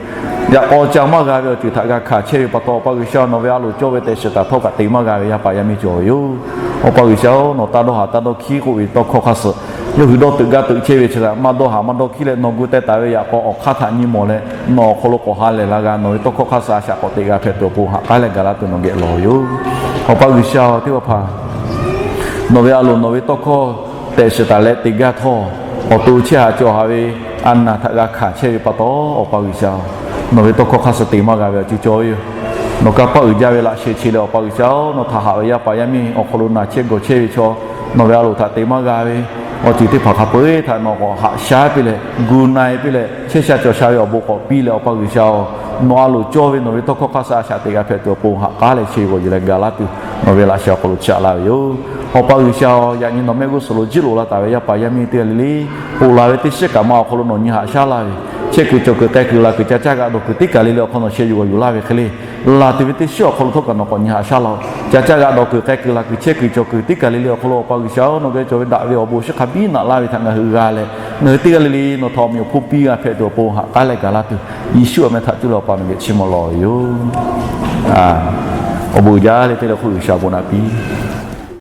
yaꞈ k'aw ca maˇ g'a ve awˬ ceuˬ htaꞈ g'a hkanˍ chehˇ ve pa taw Awˬ pa G'uiˬsha, nawˬ ve a loˍ cawˇ ve tehꞈ shiˍ taˍ htawˇ kaꞈ te maˇ g'a ve yaˇ paˍ yaˇ miˇ cawˬ ve yoˬ. Awˬ pa G'uiˬsha-oˬ, nawˬ taˇ dawˇ haˍ taˇ dawˇ hkiˉ k'oˆ ve tawˇ hkawˇ hk'aˇ suh yawˇ hui dawˇ teuꞈ gaˇ teuꞈ chehˇ ve chi htaꞈ maˇ dawˇ haˍ maˇ dawˇ hkiˉ leh nawˬ gu teh taˍ ve yaꞈ k'aw awˬ hk'aˇ htaꞈ nyi mawˬ leh nawˬ awˬ hk'aw lo k'awꞈ ha lehˬ la g'a. Nawˬ ve tawˇ hkawˇ hk'aˇ suh a shaꞈ k'awꞈ teꞈ g'a hpehꞈ tuˬ awˬ pon haꞈ k'aˉ leh gaˬ laˇ tuˬ nawˬ geh lawˬ ve yoˬ. Awˬ pa G'uiˬsha teˇ hpaˍ, nawˬ ve a loˍ nawˬ ve tawˇ hkawˇ tehꞈ shiˍ taˍ leh te gaˇ htawˇ, awˬ to chehˇ haꞈ cawˬ haꞈ ve a naˬ htaꞈ g'a hkanˍ chehˇ ve pa taw Awˬ pa G'uiˬsha, nawˬ ve tawˇ hkawˇ hk'aˇ suh te maˇ g'a ve awˬ ceuˬ cawˬ ve yoˬ. Nawˬ kanˇ paˆ uiˍ jaˇ ve laꞈ sheh chi leh Awˬ pa G'uiˬsha-oˬ, nawˬ htaꞈ haꞈ ve yaˇ paˍ yaˇ miˇ awˬ hk'aw lo naˬ chehˇ gawˬ chehˇ ve chaw, nawˬ ve a loˍ htaꞈ te maˇ g'a ve awˬ ceuˬ teˇ hpaˍ hk'a peu-eˬ htaꞈ nawˬ k'awꞈ haꞈ shaˉ piˇ leh gu na-e piˇ leh chehˇ sha cawˬ sha ve awˬ bon k'awꞈ piˇ leh Awˬ pa G'uiˬsha-oˬ, nawˬ a loˍ cawˇ ve nawˬ ve tawˇ hkawˇ hk'aˇ suh a shaꞈ teꞈ g'a hpehꞈ tuˬ awˬ pon haꞈ k'aˉ leh chi g'awˬ yuˬ leh gaˬ laˇ tuˬ nawˬ ve laꞈ sheh awˬ hk'aw lo chaꞈ laˇ ve yoˬ. Awˬ pa G'uiˬsha-oˬ, yaꞈ nyi nawˬ mehˆ g'uˇ suhˍ lo jiˇ loꞈ la taˍ ve yaˇ paˍ yaˇ miˇ teˇ g'aˇ le le, ponˬ laˬ ve teˇ shiˉ kaꞈ ma awˬ hk'aw lo nawˬ nyi haꞈ shaˉ laˇ ve, chehˇ kuiˬ cawˬ kuiˬ k'ai kuiˬ la kuiˬ ca caˇ g'a dawˬ kuiˬ teˇ kaˬ le le awˬ hk'aw nawˬ sheh yuˬ g'awˬ yuˬ laˇ ve hk'e le, laˬ tuˬ ve teˇ shiˉ awˬ hk'aw lo htawˇ kaꞈ nawˬ k'awꞈ nyi haꞈ shaˉ laˇ-oˬ. Ca caˇ g'a dawˬ kuiˬ k'ai kuiˬ la kuiˬ chehˇ kuiˬ cawˬ kuiˬ teˇ kaˬ le le awˬ hk'aw lo Awˬ pa G'uiˬsha-oˬ, nawˬ geh cawˬ ve daꞈ ve awˬ bon shiˉ hk'a biˉ naꞈ laˇ ve htaꞈ ngaˬ hui g'a leh, ngaˬ hui teˇ g'aˇ le le nawˬ htaꞈ awˬ meꞈ awˬ hponˇ piˇ g'a hpehꞈ tuˬ awˬ pon haꞈ k'aˉ leh gaˬ laˇ tuˬ Yeˍsuˆ awˬ meh htaꞈ cuˇ leh Awˬ pa nawˬ geh chiˇ mvuh lawˬ ve yoˬ. Awˬ bon uiˍ jaˇ leh teˇ leh hk'oˆ G'uiˬsha awˬ bon naꞈ piˇ